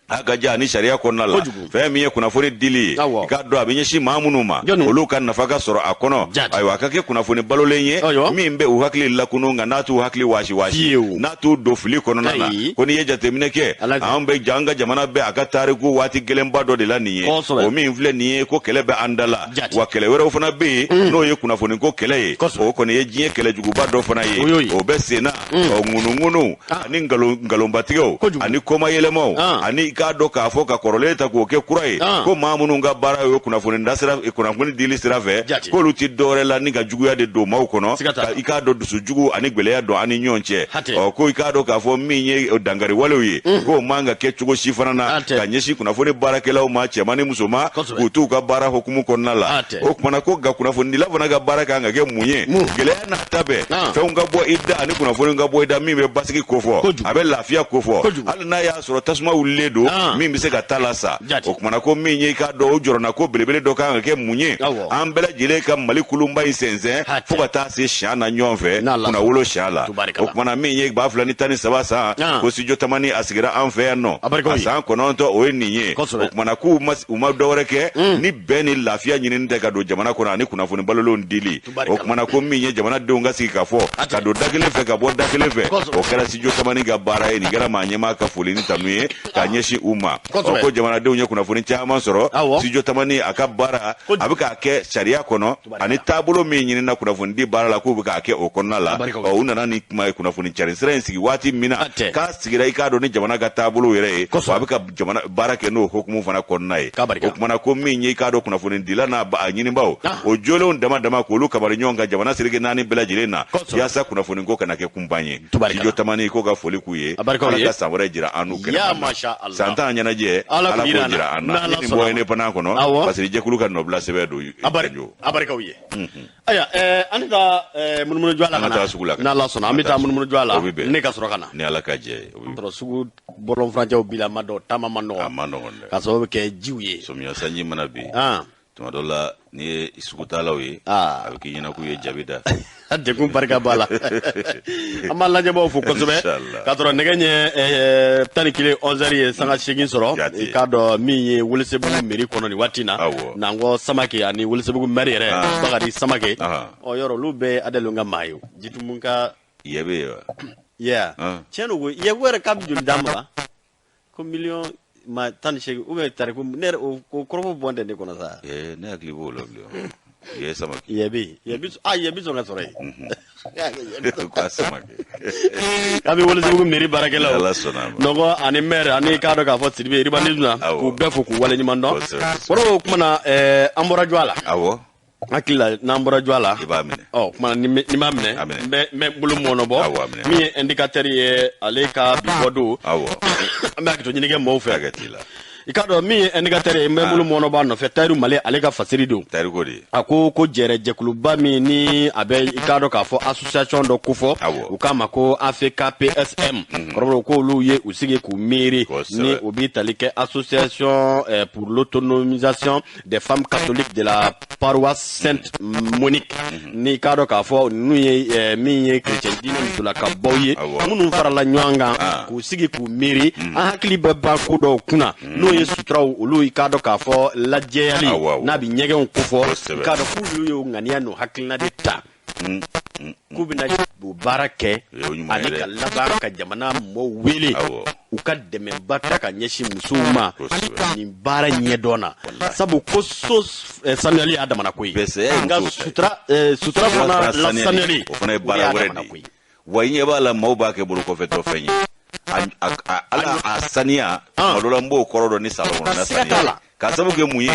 a ka ja ani sariya kɔnɔna la. Fɛn min ye kunnafoni dili ye, i k'a dɔn a bɛ ɲɛsin maa minnu ma, olu ka nafa ka sɔrɔ a kɔnɔ. Ayiwa, a ka kɛ kunnafoni balolen ye min bɛ u hakili lakunu, nka n'a t'u hakili waasi waasi, n'a t'u don fili kɔnɔna na. Ko n'i ye jateminɛ kɛ, an bɛ an ka jamana bɛ a ka tariku waati gɛlɛnba dɔ de la nin ye, o min filɛ nin ye, ko kɛlɛ bɛ an da la, wa kɛlɛ wɛrɛw fana bɛ yen, n'o ye kunnafoni ko kɛlɛ ye. O kɔni ye diɲɛ kɛlɛjuguba dɔ fana ye, o bɛ sen na, ŋunuŋunu ani nkalonbatigɛw ani kɔmayɛlɛmaw ani i k'a dɔn k'a fɔ ka kɔrɔlen ta k'o kɛ kura ye, ko maa minnu ka baara ye kunnafoni dasira, kunnafoni dili sira fɛ, k'olu ti dɔwɛrɛ la ni ka juguya de don maaw kɔnɔ, i k'a dɔn dusu jugu ani gwɛlɛya don an ni ɲɔgɔn cɛ. Ɔ ko i k'a dɔn k'a fɔ min ye dankari walew ye, k'o man ka kɛ cogo si fana na ka ɲɛsin kunnafoni baarakɛlaw ma, cɛman ni musoman, k'u t'u ka baara hukumu kɔnɔna la. O kumana ko nka kunnafonidila fana ka baara kan ka kɛ mun ye? Gɛlɛya n'a ta bɛɛ, fɛnw ka bɔ i da ani kunnafoni ka bɔ i da min bɛ basigi kofɔ, a bɛ lafiya kofɔ, hali n'a y'a sɔrɔ tasuma wulilen don min bɛ se ka ta la sa. O kumana ko min ye i k'a dɔn o jɔrɔna ko belebele dɔ kan ka kɛ mun ye? An bɛɛ lajɛlen ka Mali kulunba in sɛnsɛn fo ka taa se siyan na ɲɔgɔn fɛ, kunnawolo siyan la. O kumana min ye 2013 san, ko studio Tamani a sigira an fɛ yan nɔ, a san 9 o ye nin ye. O kumana k'u ma dɔwɛrɛ kɛ ni bɛn ni lafiya ɲinini tɛ ka don jamana kɔnɔ ani kunnafoni balolenw dili. O kumana ko min ye jamanadenw ka sigi ka fɔ, ka don da kelen fɛ ka bɔ da kelen fɛ, o kɛra studio Tamani ka baara ye. Nin kɛra maa ɲɛmaa ka foli ni tanu ye k'a ɲɛsin u ma. Ɔ ko jamanadenw ye kunnafoni caman sɔrɔ studio Tamani a ka baara a bɛ k'a kɛ sariya kɔnɔ ani taabolo min ɲinina kunnafoni di baara la, k'u bɛ k'a kɛ o kɔnɔna la. Ɔ u nana ni kuma ye kunnafoni cari sira in sigi waati min na, k'a sigira i k'a dɔn ni jamana ka taabolo yɛrɛ ye, a bɛ ka jamana baara kɛ n'o hukumu fana kɔnɔna ye. O kumana ko min ye i k'a dɔn kunnafonidila n'a ɲinibaw, o jolenw dama dama k'olu kabari ɲɔgɔn kan jamana seleke naani bɛɛ lajɛlen na, yaasa kunnafoni ko kana kɛ kunpan ye. Studio Tamani ko ka foli k'u ye, Ala ka san wɛrɛ jira an n'u kɛnɛ. San San 10 ɲɛnajɛ, Ala Ala k'o k'o jira jira an an na. na. N'Ala Ni nin sɔnna bɔ ma. indépendant kɔnɔ, parce que jɛkulu ka nɔbila sɛbɛn don. A barikaw ye. Ayiwa, an bɛ taa munumunu jɔ a la An ka ka na. taa sugu la ka na. N'Ala sɔnna, an bɛ taa munumunu jɔ a la. O bɛ bɛn. Ne ka sɔrɔ ka na. Ni Ala ka jɛ ye, o bɛ Sɔrɔ sugu bɔlɔn furancɛw bila ma dɔn, taama ma a nɔgɔn. ma nɔgɔn dɛ. Ka sababu kɛ jiw ye. Samiya sanji mana bin, tuma dɔ la, n'i ye sugutalaw ye, a bɛ k'i ɲɛna k'u ye jabi da. A degun barika b'a la. An b'an lajɛbaw fo kosɛbɛ. Inshallah. K'a sɔrɔ nɛgɛ ɲɛ 11, 11 ye sanga 8 sɔrɔ. Jate. I k'a dɔn min ye Welesebugu mairie kɔnɔ nin waati in na, Nankɔ Samake ani Welesebugu maire yɛrɛ, Bakari Samake. Ɔ, yɔrɔ olu bɛɛ ye Adɛlu ka maa ye o. Jitumu ka Yɛ bɛ yen wa? Yeah. Tiɲɛ don koyi. Yɛ ko yɛrɛ k'a bɛ joli d'a ma wa? Ko miliyɔn ma 18 ou bien tariku ne yɛrɛ o kɔrɔfɔ bɔn tɛ ne kɔnɔ sa. Ee, ne hakili b'o la bilen. Yɛ Samake. Yɛ bɛ yen. Yɛ bi ah yɛ bi sɔn ka sɔrɔ yen. K'a Samake. K'a bɛ Welesebugu mairie baarakɛlaw. Ala sɔnna a ma. Nɔgɔ ani maire ani k'a dɔn k'a fɔ Sidibe urbanisme na, k'u bɛɛ fo k'u waleɲuman dɔn. Kosɛbɛ. Kɔrɔ o kuma na, an bɔra jɔ a la. Hakili la n'an bɔra jɔ a la. I b'a minɛ. Ɔ, kuma na ni m'a minɛ, A minɛ. n bɛ n bolo mɔɔnɔbɔ. Awɔ, a minɛ. Min ye indicateur ye, ale ka bi bɔ don. An bɛ hakɛto ɲini kɛ mɔɔw fɛ. Hakɛ t'i la. I k'a dɔn min ye indicateur ye, n bɛ n bolo mɔɔnɔbɔ a nɔfɛ. Tayiru Male, ale ka fasiri don. Tariku de. A ko ko jɛrɛ jɛkuluba min ni a bɛ, i k'a dɔn k'a fɔ association dɔ kofɔ, u k'a ma ko AFKPSM. Kɔrɔbɔrɔ ko olu ye u sigi k'u miiri ni o bɛ tali kɛ association pour l'autonomisation des femmes catholiques de la paroisse Sainte Monique. Ni i k'a dɔn k'a fɔ ninnu ye min ye chrétien diinɛ musolakabaw ye, minnu farala ɲɔgɔn kan k'u sigi k'u miiri, an hakili bɛ ban ko dɔw kunna, n'o ye suturaw olu, i k'a dɔn k'a fɔ lajɛyali n'a bɛ ɲɛgɛnw kofɔ. I k'a dɔn k'olu y'o ŋaniya n'o hakilina de ta k'u bɛna o baara kɛ, ani ka laban ka jamana mɔɔw wele u ka dɛmɛba ta ka ɲɛsin musow ma nin baara ɲɛdɔn na. Sabu ko so sanuyali y'a damana ko ye, nka sutura fana lasanuyali, o fana ye baara wɛrɛ de ye. Wa i ɲɛ b'a la, maaw b'a kɛ bolo kɔfɛtɔ fɛn ye. Ala a saniya, tuma dɔ la n b'o kɔrɔ dɔn ni salon kɔnɔna saniya. K'a sababu kɛ mun ye?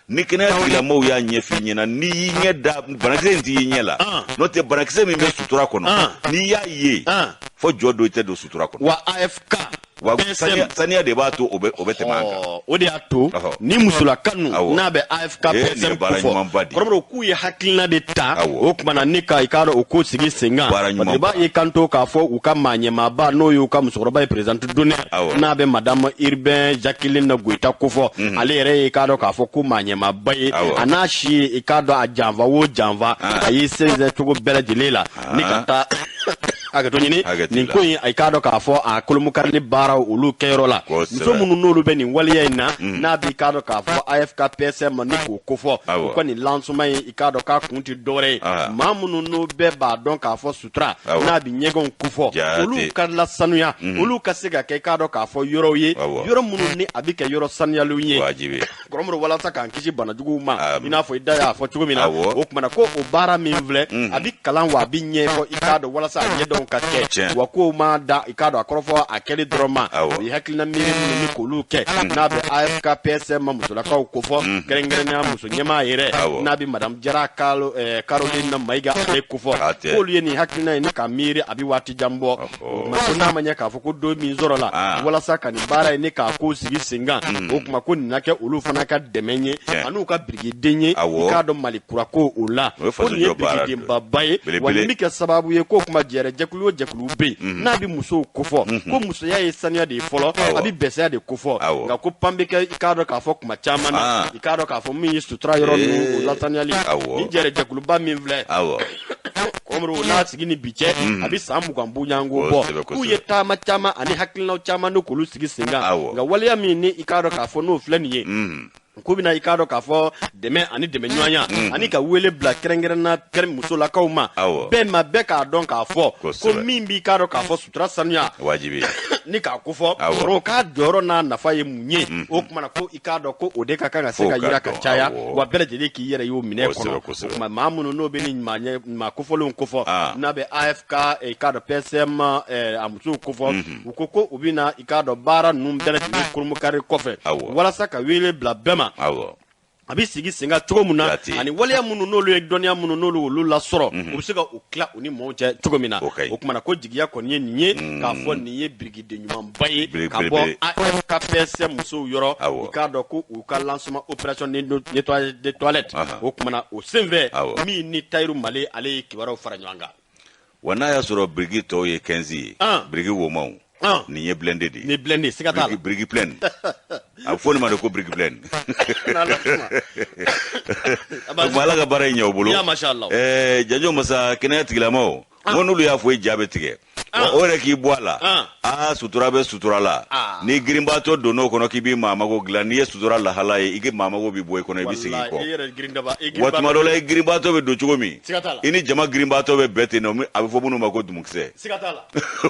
Ni kɛnɛya tigilamɔgɔw y'a ɲɛf'i ɲɛna, n'i y'i ɲɛ da banakisɛ in t'i ɲɛ la, n'o tɛ banakisɛ min bɛ sutura kɔnɔ, n'i y'a ye fo jɔ don, i tɛ don sutura kɔnɔ. Wa AFK Wa saniya de b'a to o bɛ tɛmɛ an kan. O de y'a to ni musolaka ninnu n'a bɛ AFK PSM kofɔ, kɔrɔbɔrɔ k'u ye hakilina de ta o tuma na ni ka i k'a dɔn o ko sigi sen kan. Parce que i b'a ye kan to k'a fɔ u ka maa ɲɛmaaba, n'o y'u ka musokɔrɔba ye, présidente d'honneur, n'a bɛ madame Urbain Jacqueline Goyita kofɔ, ale yɛrɛ ye i k'a dɔn k'a fɔ ko maa ɲɛmaaba ye, a n'a si ye i k'a dɔn a janfa o janfa, a y'i sɛnsɛn cogo bɛɛ lajɛlen la ni ka taa hakɛto ɲini nin ko in, i k'a dɔn k'a fɔ a kolomukarili baaraw olu kɛyɔrɔ la. Muso minnu n'olu bɛ nin waleya in na, n'a b'i k'a dɔn k'a fɔ AFK PSM ni k'o kofɔ, u ka nin lancement in, i k'a dɔn k'a kun tɛ dɔwɛrɛ ye, maa minnu n'o bɛɛ b'a dɔn k'a fɔ sutura n'a bɛ ɲɛgɛnw kofɔ, olu ka lasanuya, olu ka se ka kɛ i k'a dɔn k'a fɔ yɔrɔw ye, yɔrɔ minnu ni a bɛ kɛ yɔrɔ sanuyalenw ye. Kɔrɔmɔrɔ, walasa k'an kisi banajuguw ma, i n'a fɔ i da y'a fɔ cogo min na, o tuma na ko o baara min filɛ, a bɛ kalan wa a bɛ ɲɛfɔ, i k'a dɔn walasa a ɲɛdɔn ka kɛ. Wa kow ma da i k'a dɔn a kɔrɔfɔ a kɛli dɔrɔn ma, o ye hakilina miiri minnu ni k'olu kɛ, n'a bɛ AFK PSM ma musolakaw kofɔ, kɛrɛnkɛrɛnnenya muso ɲɛmaa yɛrɛ, n'a bɛ madame Jara Caroline Mayiga ale kofɔ, k'olu ye nin hakilina ye ni ka miiri a bɛ waati jan bɔ. O tuma ko n'a ma ɲɛ k'a fɔ ko don min sɔrɔ la walasa ka nin baara ye ni k'a ko sigi sen kan, o tuma ko nin na kɛ olu fana ka dɛmɛ ye an'u ka birikiden ye, i k'a dɔn Mali kura ko o la, ko nin ye birikidenbaba ye. Wa nin bɛ kɛ sababu ye k'o kuma jɛrɛ jɛkulu o jɛkulu bɛ yen n'a bɛ musow kofɔ, ko musoya ye saniya de ye fɔlɔ, a bɛ bɛsɛya de kofɔ, nka ko pan bɛ kɛ i k'a dɔn k'a fɔ kuma caman na, i k'a dɔn k'a fɔ min ye sutura yɔrɔ ninnu o lasaniyali. Nin jɛrɛ jɛkuluba min filɛ, kɔmɔrɔ n'a sigi ni bi cɛ, a bɛ san 20 bonyanko bɔ, k'u ye taama caman ani hakilinaw caman ni k'olu sigi sen kan, nka waleya min ni i k'a dɔn k'a fɔ n'o filɛ nin ye, ko bɛna i k'a dɔn k'a fɔ dɛmɛ ani dɛmɛ ɲɔgɔnya ani ka wele bila kɛrɛnkɛrɛnna kɛrɛn musolakaw ma, bɛɛ ma bɛɛ k'a dɔn k'a fɔ ko min b'i k'a dɔn k'a fɔ sutura sanuya wajibi ni k'a kofɔ, sɔrɔ k'a jɔyɔrɔ n'a nafa ye mun ye. O tuma na ko i k'a dɔn ko o de ka kan ka se ka yira ka caya, wa bɛɛ lajɛlen k'i yɛrɛ y'o minɛ kɔnɔ. O tuma maa minnu n'o bɛ ni maa kofɔlenw kofɔ, n'a bɛ AFK i k'a dɔn PSM a musow kofɔ, u ko ko u bɛna i k'a dɔn baara ninnu bɛɛ lajɛlen kurumukari kɔfɛ walasa ka wele bila bɛɛ ma. A bɛ sigi sen kan cogo min na, ani waleya minnu n'olu ye dɔnniya minnu n'olu olu lasɔrɔ, u bɛ se ka u tila u ni mɔgɔw cɛ cogo min na. O tuma na ko jigiya kɔni ye nin ye k'a fɔ nin ye birikiden ɲumanba ye ka bɔ AFKPSM musow yɔrɔ. I k'a dɔn ko u ka lancement opération nettoyage de toilette, o tuma na o senfɛ min ni Tayiru Male, ale ye kibaruyaw fara ɲɔgɔn kan. Wa n'a y'a sɔrɔ biriki tɔw ye 15 ye, biriki womaw, nin ye blindé de ye. Ni blindé, siga t'a la. Biriki plein, a bɛ fɔ nin ma de ko biriki plein. O Ala ka baara in ɲɛ o bolo. Janjo masa, kɛnɛya tigilamaw, n ko n'olu y'a fɔ i ja bɛ tigɛ. O yɛrɛ k'i bɔ a la, aa, sutura bɛ sutura la. Ni girinbaatɔ donn'o kɔnɔ k'i b'i maa mago dilan, n'i ye sutura lahala ye, i ka maa mago bɛ bɔ i kɔnɔ, i bɛ segin i kɔ. Wa tuma dɔ la, i girinbaatɔ bɛ don cogo min, i ni jama girinbaatɔ bɛ bɛn ten nɔ. A bɛ fɔ minnu ma ko dumukisɛ,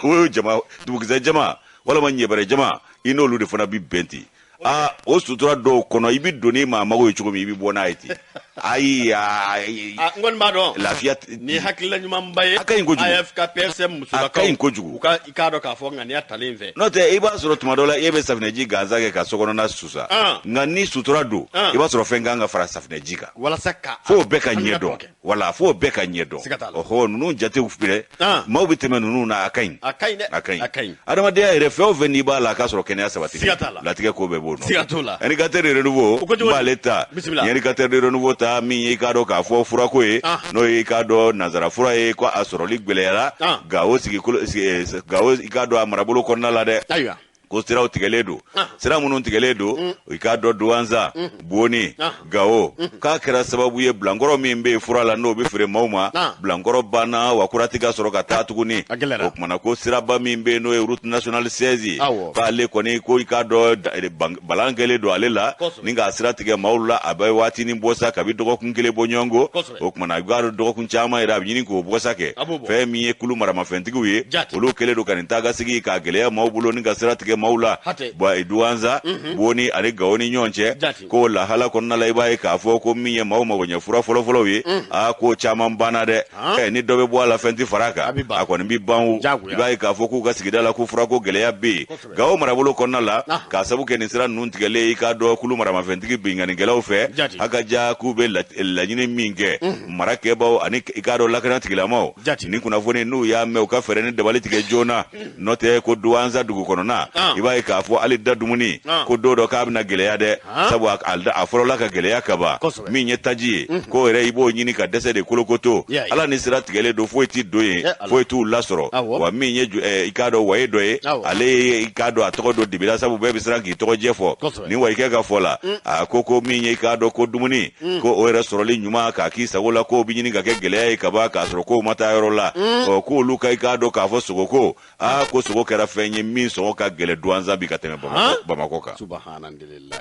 o ye jama dumukisɛ jama walima ɲɛbɛrɛ jama, i n'olu de fana bɛ bɛn ten. Aa, o sutura dɔw kɔnɔ, i bɛ don ni maa mago ye cogo min, i bɛ bɔ n'a ye ten. Ayi. N kɔni b'a dɔn. Lafiya. Ni hakilila ɲumanba ye. A ka ɲi kojugu. AFKPSM musolakaw. A ka ɲi kojugu. U ka, i k'a dɔn k'a fɔ ŋaniya talen fɛ. N'o tɛ, i b'a sɔrɔ tuma dɔ la, e bɛ safunɛji gansan kɛ ka sokɔnɔna susa, nka ni sutura don, i b'a sɔrɔ fɛn kan ka fara safunɛji kan. Walasa ka. F'o bɛɛ ka ɲɛ dɔn, wala f'o bɛɛ ka ɲɛ dɔn. Ɔhɔ, ninnu jatew filɛ, maaw bɛ tɛmɛ ninnu na, a ka ɲi. A ka ɲi dɛ. A ka ɲi. A ka ɲi. Adamadenya yɛrɛ, fɛn o fɛn n'i b'a la, a k'a sɔrɔ kɛnɛya sabati. Siga t'a la. Latigɛ ko bɛɛ b'o nɔ. Siga t'o la. Indicateur de renouveau, n b'ale ta. Indicateur de renouveau ta min ye, i k'a dɔn k'a fɔ furako ye, n'o ye, i k'a dɔn, nanzara fura ye, ko a sɔrɔli gɛlɛyara Gawo sigi, Gawo, i k'a dɔn, a marabolo kɔnɔna la dɛ. Ayiwa. Ko siraw tigɛlen don, sira minnu tigɛlen don, i k'a dɔn, Duwanza, Boni, Gawo, k'a kɛra sababu ye, bilankɔrɔ min bɛ yen fura la, n'o bɛ feere maaw ma, bilankɔrɔ banna, wa kura tɛ ka sɔrɔ ka taa tuguni. O kumana ko siraba min bɛ yen, n'o ye route nationale 16 ye, k'ale kɔni ko, i k'a dɔn, balan kɛlen don ale la ni k'a sira tigɛ maaw la. A bɛ waatinin bɔ sa, kabi dɔgɔkun kelen bɔ ɲɔgɔn ko. O kumana i k'a dɔn, dɔgɔkun caman yɛrɛ, a bɛ ɲini k'o bɔ sa kɛ. Fɛn min ye kulu maramafɛntigiw ye, olu kɛlen don ka nin taa ka sigi k'a gɛlɛya maaw bolo ni ka sira tigɛ maaw la Duwanza, Boni ani Gawo ni ɲɔgɔn cɛ. Ko lahala kɔnɔna la, i b'a ye k'a fɔ ko min ye maaw magoɲɛ fura fɔlɔfɔlɔw ye, aa, ko caman banna dɛ. Ni dɔ bɛ bɔ a la, fɛn tɛ fara a kan, a kɔni bɛ ban o. I b'a ye k'a fɔ k'u ka sigida la, ko furako gɛlɛya bɛ yen Gawo marabolo kɔnɔna la, k'a sabu kɛ nin sira ninnu tigɛlen, i k'a dɔn, kulu maramafɛntigi binkannikɛlaw fɛ. A ka ja k'u bɛ laɲini min kɛ, mara kɛbaw ani, i k'a dɔn, lakana tigilamaw, nin kunnafoni n'u y'a mɛn, u ka fɛɛrɛ ni dabali tigɛ joona. N'o tɛ, ko Duwanza dugu kɔnɔna, i b'a ye k'a fɔ hali da dumuni, ko don dɔ k'a bɛna gɛlɛya dɛ, sabu a fɔlɔla ka gɛlɛya ka ban. Min ye taji ye, k'o yɛrɛ, i b'o ɲini ka dɛsɛ de kolokoto. Ala ni sira tigɛlen don, foyi ti don yen, foyi t'u lasɔrɔ. Wa min ye, i k'a dɔn, waye dɔ ye, ale ye, i k'a dɔn, a tɔgɔ don dibila, sabu bɛɛ bɛ siran k'i tɔgɔ jɛ fɔ. Ni wayikɛ ka fɔ la, a ko min ye, i k'a dɔn, ko dumuni, ko o yɛrɛ sɔrɔli ɲuman k'a k'i sago la, k'o bɛ ɲini ka kɛ gɛlɛya ye ka ban, k'a sɔrɔ kow ma taa yɔrɔ la. Ɔ, k'olu ka, i k'a dɔn k'a fɔ sogoko, aa, ko sogo kɛra fɛn ye min sɔngɔ ka gɛlɛ Duwanza bi ka tɛmɛ Bamakɔ kan.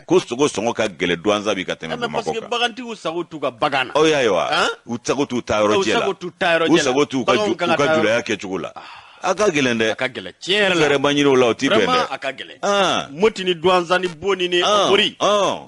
Ko sogo sɔngɔ ka gɛlɛ Duwanza bi ka tɛmɛ Bamakɔ kan. Bagantigiw sago t'u ka bagan na. Aw y'a ye wa, u sago t'u ta yɔrɔ jɛ la, u sago t'u ka julaya kɛcogo la. A ka gɛlɛn dɛ. A ka gɛlɛn tiɲɛ yɛrɛ la. Fɛɛrɛ ma ɲini o la, o ti bɛn dɛ. A ka gɛlɛn. Moti ni Duwanza ni Boni ni Bori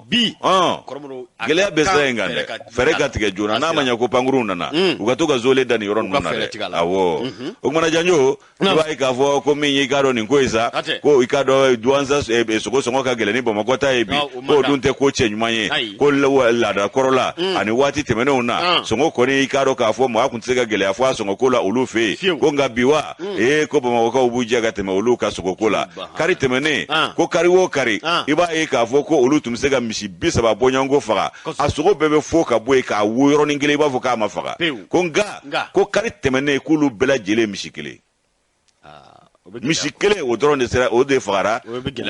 bi. Gɛlɛya bɛ sira in kan dɛ. Fɛɛrɛ ka tigɛ joona. N'a ma ɲɛ ko pankurunw nana, u ka to ka zole da nin yɔrɔ ninnu na dɛ. Awɔ, o kumana Janjo, i b'a ye k'a fɔ ko min ye, i k'a dɔn, nin ko ye sa, ko, i k'a dɔn, Duwanza sogo sɔngɔ ka gɛlɛn ni Bamakɔ ta ye bi, k'o dun tɛ ko cɛ ɲuman ye. Ko laada kɔrɔ la ani waati tɛmɛnenw na, sɔngɔ kɔni, i k'a dɔn k'a fɔ maa tun tɛ se ka gɛlɛya fɔ a sɔngɔ ko la olu fɛ yen. Ko nka bi wa, ee, ko Bamakɔkaw b'u jɛ ka tɛmɛ olu ka sogoko la. Kari tɛmɛnen, ko kari o kari, i b'a ye k'a fɔ ko olu tun bɛ se ka misi 30 bɔɲɔgɔnko faga, a sogo bɛɛ bɛ fo ka bɔ yen k'a wo yɔrɔnin kelen, i b'a fɔ k'a ma faga. Ko nka ko kari tɛmɛnen, k'olu bɛɛ lajɛlen misi kelen, misi kelen, o dɔrɔn de sera, o de fagara.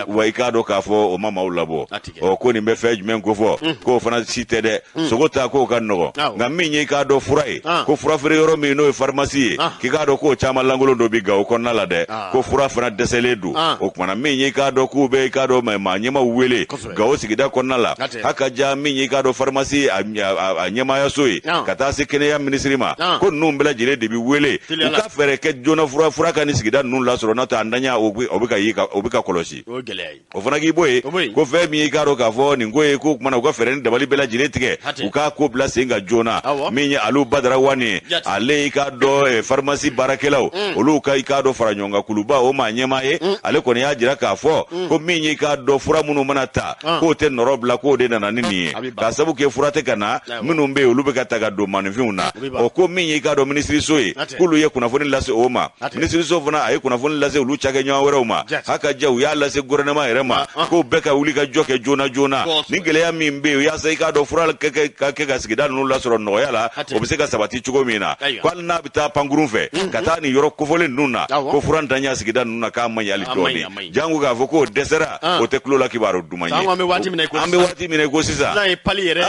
Wa i k'a dɔn k'a fɔ o ma maaw labɔ. Ɔ, ko nin bɛ fɛn jumɛn ko fɔ? K'o fana si tɛ dɛ. Sogo ta, k'o ka nɔgɔn, nka min ye, i k'a dɔn, fura ye, ko fura feere yɔrɔ min n'o ye farimasi ye, k'i k'a dɔn k'o caman lankolon dɔ bi Gawo kɔnɔna la dɛ, ko fura fana dɛsɛlen don. O kumana min ye, i k'a dɔn, k'u bɛ, i k'a dɔn, maa ɲɛmaw wele Gawo sigida kɔnɔna la, a ka ja min ye, i k'a dɔn, farimasi a ɲɛmaayaso ye, ka taa se kɛnɛya minisiri ma, ko ninnu bɛɛ lajɛlen de bɛ wele, u ka fɛɛrɛ kɛ joona, fura ka nin sigida ninnu lasɔrɔ. lasɔrɔ, n'o tɛ a ntanya o bɛ ka ye, o bɛ ka kɔlɔsi. O ye gɛlɛya ye. O fana k'i bɔ yen. O bɔ yen. Ko fɛn min ye, i k'a dɔn k'a fɔ nin ko ye, ko kumana u ka fɛɛrɛ ni dabali bɛɛ lajɛlen tigɛ, u k'a ko bila sen kan joona. Min ye Alu Badara Wani ye, ale i k'a dɔn pharmacie baarakɛlaw, olu ka i k'a dɔn fara ɲɔgɔn kan kuluba, o maa ɲɛmaa ye, ale kɔni y'a jira k'a fɔ ko min ye i k'a dɔn fura minnu mana ta, k'o tɛ nɔrɔ bila, k'o de nana ni nin ye, k'a sabu kɛ fura tɛ ka na, minnu bɛ yen olu bɛ ka ta ka don maaninfinw na. Ɔ, ko min ye i k'a dɔn minisiriso ye, k'olu ye kunnafoni lase o ma, minisiriso fana a ye kunnafoni lase olu cakɛɲɔgɔn wɛrɛw ma, haka ja u y'a lase gouvernement yɛrɛ ma, k'o bɛɛ ka wuli ka jɔ kɛ joona joona. Ni gɛlɛya min bɛ yen, yaasa i k'a dɔn fura ka kɛ ka sigida ninnu lasɔrɔ nɔgɔya la, o bɛ se ka sabati cogo min na, ko hali n'a bɛ taa pankurun fɛ ka taa nin yɔrɔ kofɔlen ninnu na, ko fura ntanya sigida ninnu na k'a man ɲi hali dɔɔni, janko k'a fɔ k'o dɛsɛra, o tɛ tulo la kibaru duman ye. An bɛ waati min na i ko an bɛ waati min na i ko sisan. Sisan ye pali yɛrɛ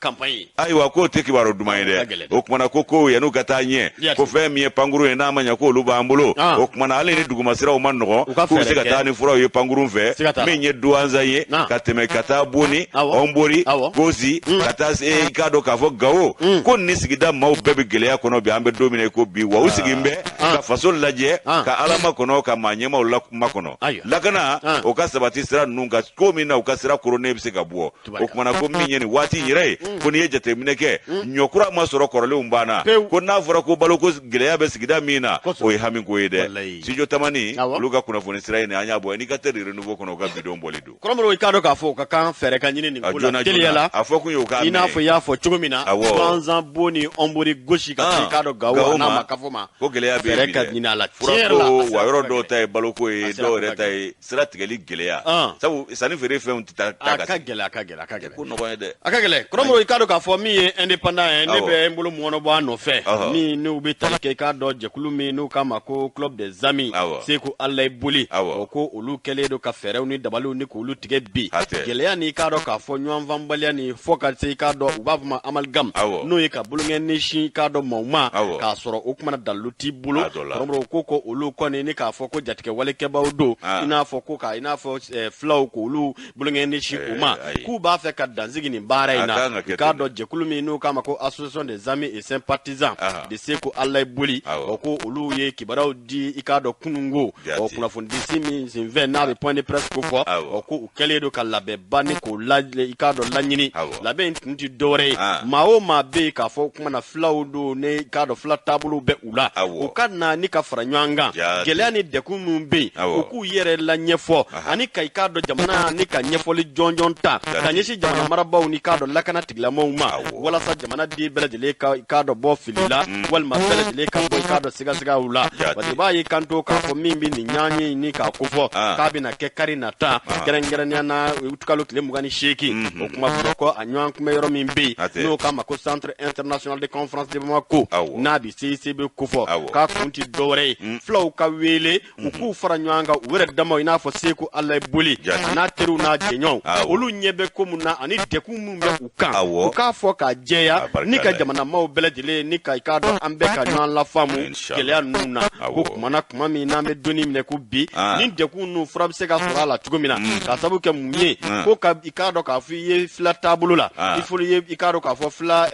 campagne ye. Ayiwa, k'o tɛ kibaru duman ye dɛ. O kumana ko kow yan'u ka taa ɲɛ, ko fɛn min ye pankurun ye, n'a ma ɲɛ k'olu b'an bolo, o kumana hali ni dugumasiraw ma nɔgɔn, k'u bɛ se ka taa ni furaw ye pankurun fɛ. Min ye Duwanza ye, ka tɛmɛ ka taa Boni, Ɔnbori, Gosi, ka taa se i k'a dɔn k'a fɔ Gawo, ko nin sigida maaw bɛɛ bɛ gɛlɛya kɔnɔ bi, an bɛ don min na i ko bi. Wa u sigilen bɛ ka faso lajɛ, ka Ala makɔnɔ, ka maa ɲɛmaaw la makɔnɔ, lakana o ka sabati sira ninnu kan ko min na u ka sira koronnen bɛ se ka bɔ. O kumana ko min ye nin waati in yɛrɛ ye, ko n'i ye jateminɛ kɛ, ɲɔkura ma sɔrɔ, kɔrɔlenw banna, ko n'a fɔra ko baloko gɛlɛya bɛ sigida min na, o ye hamiko ye dɛ. Studio Tamani, olu ka kunnafoni sira in, an y'a bɔ Indicateur du Renouveau kɔnɔ, u ka bidon bɔli don. Kɔrɔmɔrɔ, i k'a dɔn k'a fɔ o ka kan fɛɛrɛ ka ɲini nin ko la teliya la. A fɔ kun ye o k'a I n'a fɔ i y'a fɔ cogo min na, Duwanzan, Boni, Ɔnbori, Gosi, ka se i k'a dɔn Gawo n'a ma kafo ma. Ko gɛlɛya bɛ yen. Fɛɛrɛ ka ɲini a la. Tiɲɛ yɛrɛ la, wa yɔrɔ dɔw ta ye baloko ye, dɔw yɛrɛ ta ye sira tigɛli gɛlɛya, sabu sanni feere fɛnw tɛ taa. A ka gɛlɛn, a ka gɛlɛn, a ka gɛlɛn. Ko nɔgɔn ye dɛ. A ka gɛlɛn. Kɔrɔmɔrɔ, i k'a dɔn k'a fɔ min ye Indépendant ye, ne bɛ n bolo mɔnɔ bɔ a nɔfɛ, min n'u bɛ tali kɛ i k'a dɔn jɛkulu min n'u k'a ma ko Club des Amis Seku Alayi Boli, o ko olu kɛlen don ka fɛɛrɛw ni dabaliw ni k'olu tigɛ bi, gɛlɛya ni i k'a dɔn k'a fɔ ɲɔgɔnfanbaliya ni fɔ ka se i k'a dɔn u b'a fɔ ma amalgame, n'o ye ka bolonkɛni sin i k'a dɔn maaw ma k'a sɔrɔ o kumana dalilu t'i bolo. Kɔrɔmɔrɔ, ko olu kɔni ni k'a fɔ ko jatigɛ walekɛbaw don, i n'a fɔ ko ka i n'a fɔ filaw k'olu bolonkɛni sin u ma, k'u b'a fɛ ka dansigi nin baara in na. I k'a dɔn jɛkulu min n'u k'a ma ko Association des amis et sympathisants de Seku Alayi Boli, o ko olu ye kibaruyaw di i k'a dɔn kununko, o kunnafonidisi min senfɛ n'a bɛ point de presse ko fɔ, o ko u kɛlen don ka labɛnba ni k'o la i k'a dɔn laɲini. Labɛn in tun tɛ dɔwɛrɛ ye, maa o maa bɛ yen k'a fɔ o kuma na filaw don, ne i k'a dɔn fila taabolo bɛ u la, u ka na ni ka fara ɲɔgɔn kan, gɛlɛya ni dɛkun minnu bɛ yen, u k'u yɛrɛ la ɲɛfɔ, ani ka i k'a dɔn jamana ni ka ɲɛfɔli jɔnjɔn ta ka ɲɛsin jamana marabaaw ni k'a dɔn lakana tigilamɔgɔw ma, walasa jamanaden bɛɛ lajɛlen ka i k'a dɔn bɔ fili la, walima bɛɛ lajɛlen ka bɔ i k'a dɔn sigasigaw la. Parce que i b'a ye kanto k'a fɔ min bɛ nin ɲɔgɔnye ni k'a kofɔ k'a bɛna kɛ kari nata, kɛrɛnkɛrɛnnenya na kalo tile 28, o kuma Bamakɔ, a ɲɔgɔn kunbɛ yɔrɔ min bɛ yen n'o k'a ma ko Centre international de conférence de Bamako, n'a bɛ CICB kofɔ, k'a kun tɛ dɔwɛrɛ ye, filaw ka wele, u k'u fara ɲɔgɔn kan u yɛrɛ damaw, i n'a fɔ Seku Alayi Boli n'a teriw n'a jɛɲɔgɔnw, olu ɲɛ bɛ ko mun na ani dɛkun min bɛ u kan, u k'a fɔ k'a jɛya ni ka jamana maaw bɛɛ lajɛlen ni ka i k'a dɔn an bɛɛ ka ɲɔgɔn lafaamu gɛlɛya ninnu na. Ko kuma na kuma min n'an bɛ donni minɛ ko bi, ni dɛkun ninnu fura bɛ se ka sɔrɔ a la cogo min na, k'a sababu kɛ mun ye, ko ka i k'a dɔn k'a fɔ i ye fila taabolo la, i fo i ye i k'a dɔn k'a fɔ fila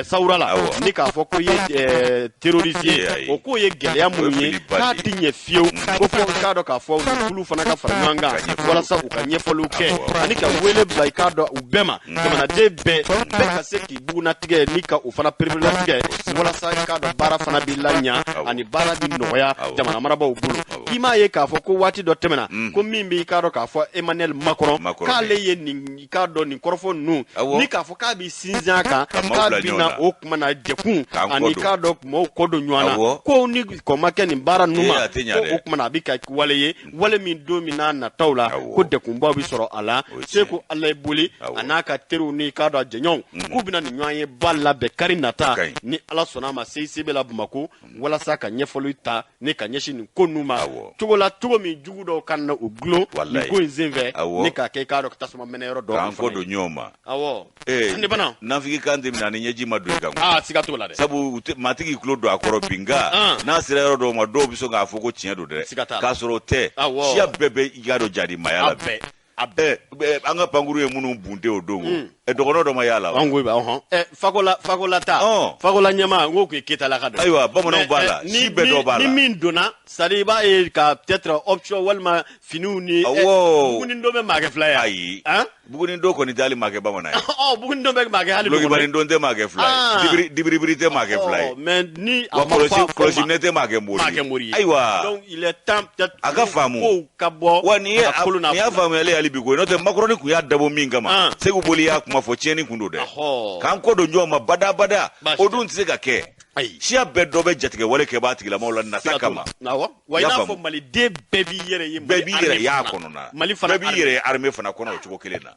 sawura la, ni k'a fɔ ko i ye terroriste ye, o k'o ye gɛlɛya minnu ye k'a ti ɲɛ fiyewu, ko fo i k'a dɔn k'a fɔ olu fana ka fara ɲɔgɔn kan walasa u ka ɲɛfɔliw kɛ ani ka wele bila i k'a dɔn u bɛɛ ma, jamanaden bɛɛ bɛɛ ka se k'i bugunnatigɛ ni ka o fana pereperelatigɛ, walasa i k'a dɔn baara fana bɛ laɲa ani baara bɛ nɔgɔya jamana marabaaw bolo. K'i m'a ye k'a fɔ ko waati dɔ tɛmɛna, ko min bɛ i k'a dɔn k'a fɔ Emmanuel Macron, k'ale ye nin i k'a dɔn nin kɔrɔfɔ ninnu ni k'a fɔ k'a bɛ sinsin a kan, k'a bɛ na o kuma na jɛkun ani k'a dɔn maaw kɔ don ɲɔgɔn na, ko ni kɔn ma kɛ nin baara ninnu ma, ko o kuma na a bɛ ka wale ye, wale min don min n'a nataw la ko dɛkunbaw bɛ sɔrɔ a la. Seku Alayi Boli a n'a ka teriw ni k'a dɔn a jɛɲɔgɔnw k'u bɛna nin ɲɔgɔn ye ba labɛn kari nata, ni Ala sɔnna a ma, CICB la Bamakɔ, walasa ka ɲɛfɔli ta ni ka ɲɛsin nin ko ninnu ma cogo la, cogo min jugu dɔw ka na u dulon nin ko in senfɛ ni k'a kɛ i k'a dɔn tasuma mɛnɛ yɔrɔ dɔ. K'an kɔ don ɲɔgɔn ma. Awɔ. Ee, ne bana nafigi kan tɛ minɛ ani ɲɛji ma don i kan. Aa, siga t'o la dɛ. Sabu maa tɛ k'i tulo don a kɔrɔ bi, nka n'a sera yɔrɔ dɔw ma, dɔw bɛ sɔn k'a fɔ ko tiɲɛ don dɛ. Siga t'a la. K'a sɔrɔ o tɛ. Siya bɛɛ bɛ i k'a dɔn jadimaya la bi. A bɛɛ. An ka pankuru ye minnu bunte o don. Dɔgɔnɔ dɔ ma y'a la. An ko ɔhɔn, Fakola, Fakola ta, Fakola ɲɛmaa, n ko k'u ye Ketalaka dɔ. Ayiwa, bamananw b'a la, si bɛɛ dɔ b'a la. Ni min donna, c'est à dire i b'a ye ka peut-être option walima finiw ni. Awɔ. Buguni don bɛ maa kɛ fila ye. Ayi. Buguni don kɔni tɛ hali maa kɛ bamanan ye. Ɔ, buguni don bɛ maa kɛ hali. Dulokibani don tɛ maa kɛ fila ye. Dibiri dibiribiri tɛ maa kɛ fila ye. Mais ni a ma fɔ a kɔlɔsi ne tɛ maa kɛ mori ye. Maa kɛ mori ye. Ayiwa. Donc il est temps peut-être. A ka faamu. Kow ka bɔ. Wa nin ye nin y'a faamuyali hali bi koyi, n'o tɛ Makɔrɔni kun y'a dabɔ min kama. Seku Boli y'a kuma fɔ, tiɲɛni kun don dɛ. K'an kɔ don ɲɔgɔn ma badabada. O dun tɛ se ka kɛ. Ayi. Siya bɛɛ dɔ bɛ jatigɛwale kɛbaa tigilamaw la nata kama. Awɔ. Wa i n'a fɔ maliden bɛɛ b'i yɛrɛ ye. Bɛɛ b'i yɛrɛ y'a kɔnɔ. Mali fana bɛɛ b'i yɛrɛ ye armée fana kɔnɔ o cogo kelen na.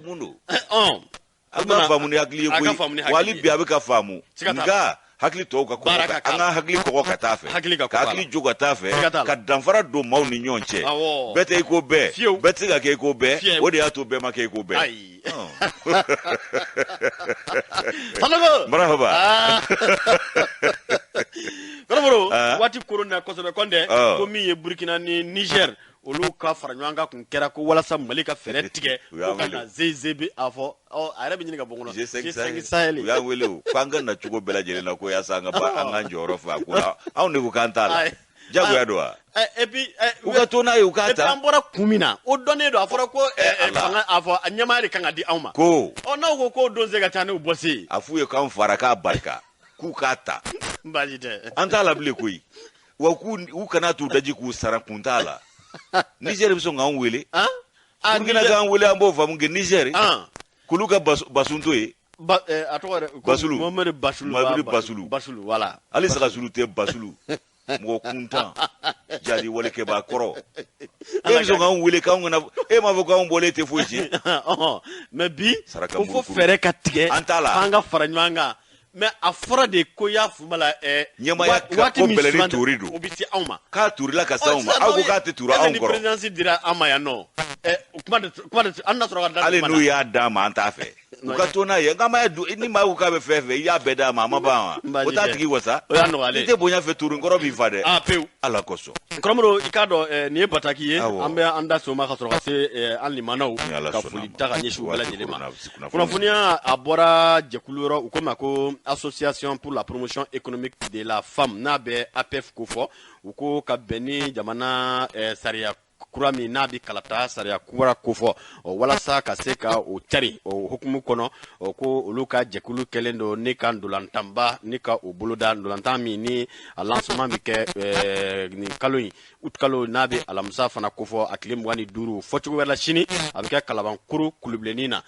Mun don? An ka faamu ni hakili ye koyi. Wa hali bi a bɛ ka faamu. Nka hakili tɔw ka kɔgɔ, an ka hakili kɔgɔ ka taa fɛ. Ka hakili jo ka taa fɛ. Ka danfara don maaw ni ɲɔgɔn cɛ. Bɛɛ tɛ i ko bɛɛ. Bɛɛ tɛ se ka kɛ i ko bɛɛ. O de y'a to bɛɛ ma kɛ i ko bɛɛ. Ayi. Sanogo. Marahaba. Kɔrɔbɔrɔ, waati koron na kosɛbɛ kɔntɛ, ko min ye Burkina ni Niger, olu ka fara ɲɔgɔn kan kun kɛra ko walasa Mali ka fɛɛrɛ tigɛ ko ka na GIGB a fɔ, a yɛrɛ bɛ ɲini ka bɔ n kɔnɔ. G5 Sahel. U y'a wele o, k'an ka na cogo bɛɛ lajɛlen na ko yaasa an ka an k'an jɔyɔrɔ fa ko la, anw de ko k'an t'a la. Jagoya don wa? Et puis u ka to n'a ye, u k'a ta. An bɔra kun min na, o dɔnnen don, a fɔra ko fanga, a fɔ a ɲɛmaaya de kan ka di anw ma. Ko. Ɔ, n'aw ko k'o don se ka ca n'u bɔsi ye. A f'u ye k'an fara k'a barika, k'u k'a ta. Baasi tɛ. An t'a la bilen koyi. Wa k'u u kana t'u daji k'u sara, kun t'a la. Niger bɛ sɔn k'an wele. Burkina k'an wele, an b'o faamu kɛ Niger. K'olu ka basun to yen. A tɔgɔ yɛrɛ. Basulu. Mohamed Basulu. Mohamed Basulu. Basulu, voilà. Hali sagasulu tɛ Basulu. Mɔgɔ kuntan jadi walekɛbaa kɔrɔ, e bɛ sɔn k'anw wele k'anw kana, e m'a fɔ k'anw bɔlen tɛ foyi tiɲɛ. Mais bi ko fo fɛɛrɛ ka tigɛ, an t'a la, an ka fara ɲɔgɔn kan. Mais a fɔra de ko y'a fuma la. Ɲɛmaaya ka ko bɛlɛni tori don. O bɛ se anw ma. K'a torila ka se anw ma, aw ko k'a tɛ turu anw kɔrɔ. Ni présidence dira an ma yan nɔ, kuma de an na sɔrɔ ka da. Hali n'u y'a d'a ma, an t'a fɛ. U ka to n'a ye, nka ma ni maa ko k'a bɛ fɛn fɛn, i y'a bɛɛ d'a ma, a ma ban wa? O t'a tigi wasa. O y'a nɔgɔyalen. N'i tɛ bonya fɛ, tuuru kɔrɔ b'i fa dɛ. A pewu. Ala kosɔn. Kɔrɔmɔrɔ, i k'a dɔn nin ye bataki ye, an bɛ an da so ma ka sɔrɔ ka se an limanaw ka foli ta ka ɲɛsin u bɛɛ lajɛlen ma. Kunnafoniya a bɔra jɛkulu yɔrɔ, u ko ma ko Association pour la promotion économique de la femme, n'a bɛ APF ko fɔ, u ko ka bɛn ni jamana sariya kura min n'a bɛ kalata sariya kura kofɔ, walasa ka se ka o cari o hukumu kɔnɔ, ko olu ka jɛkulu kɛlen don ni ka ndolantanba ni ka o boloda, ndolantan min ni a lancement bɛ kɛ nin kalo in, août kalo, n'a bɛ alamisa fana kofɔ a tile 25, fɔcogo wɛrɛ la sini a bɛ kɛ Kalabankoro kulubilennin na.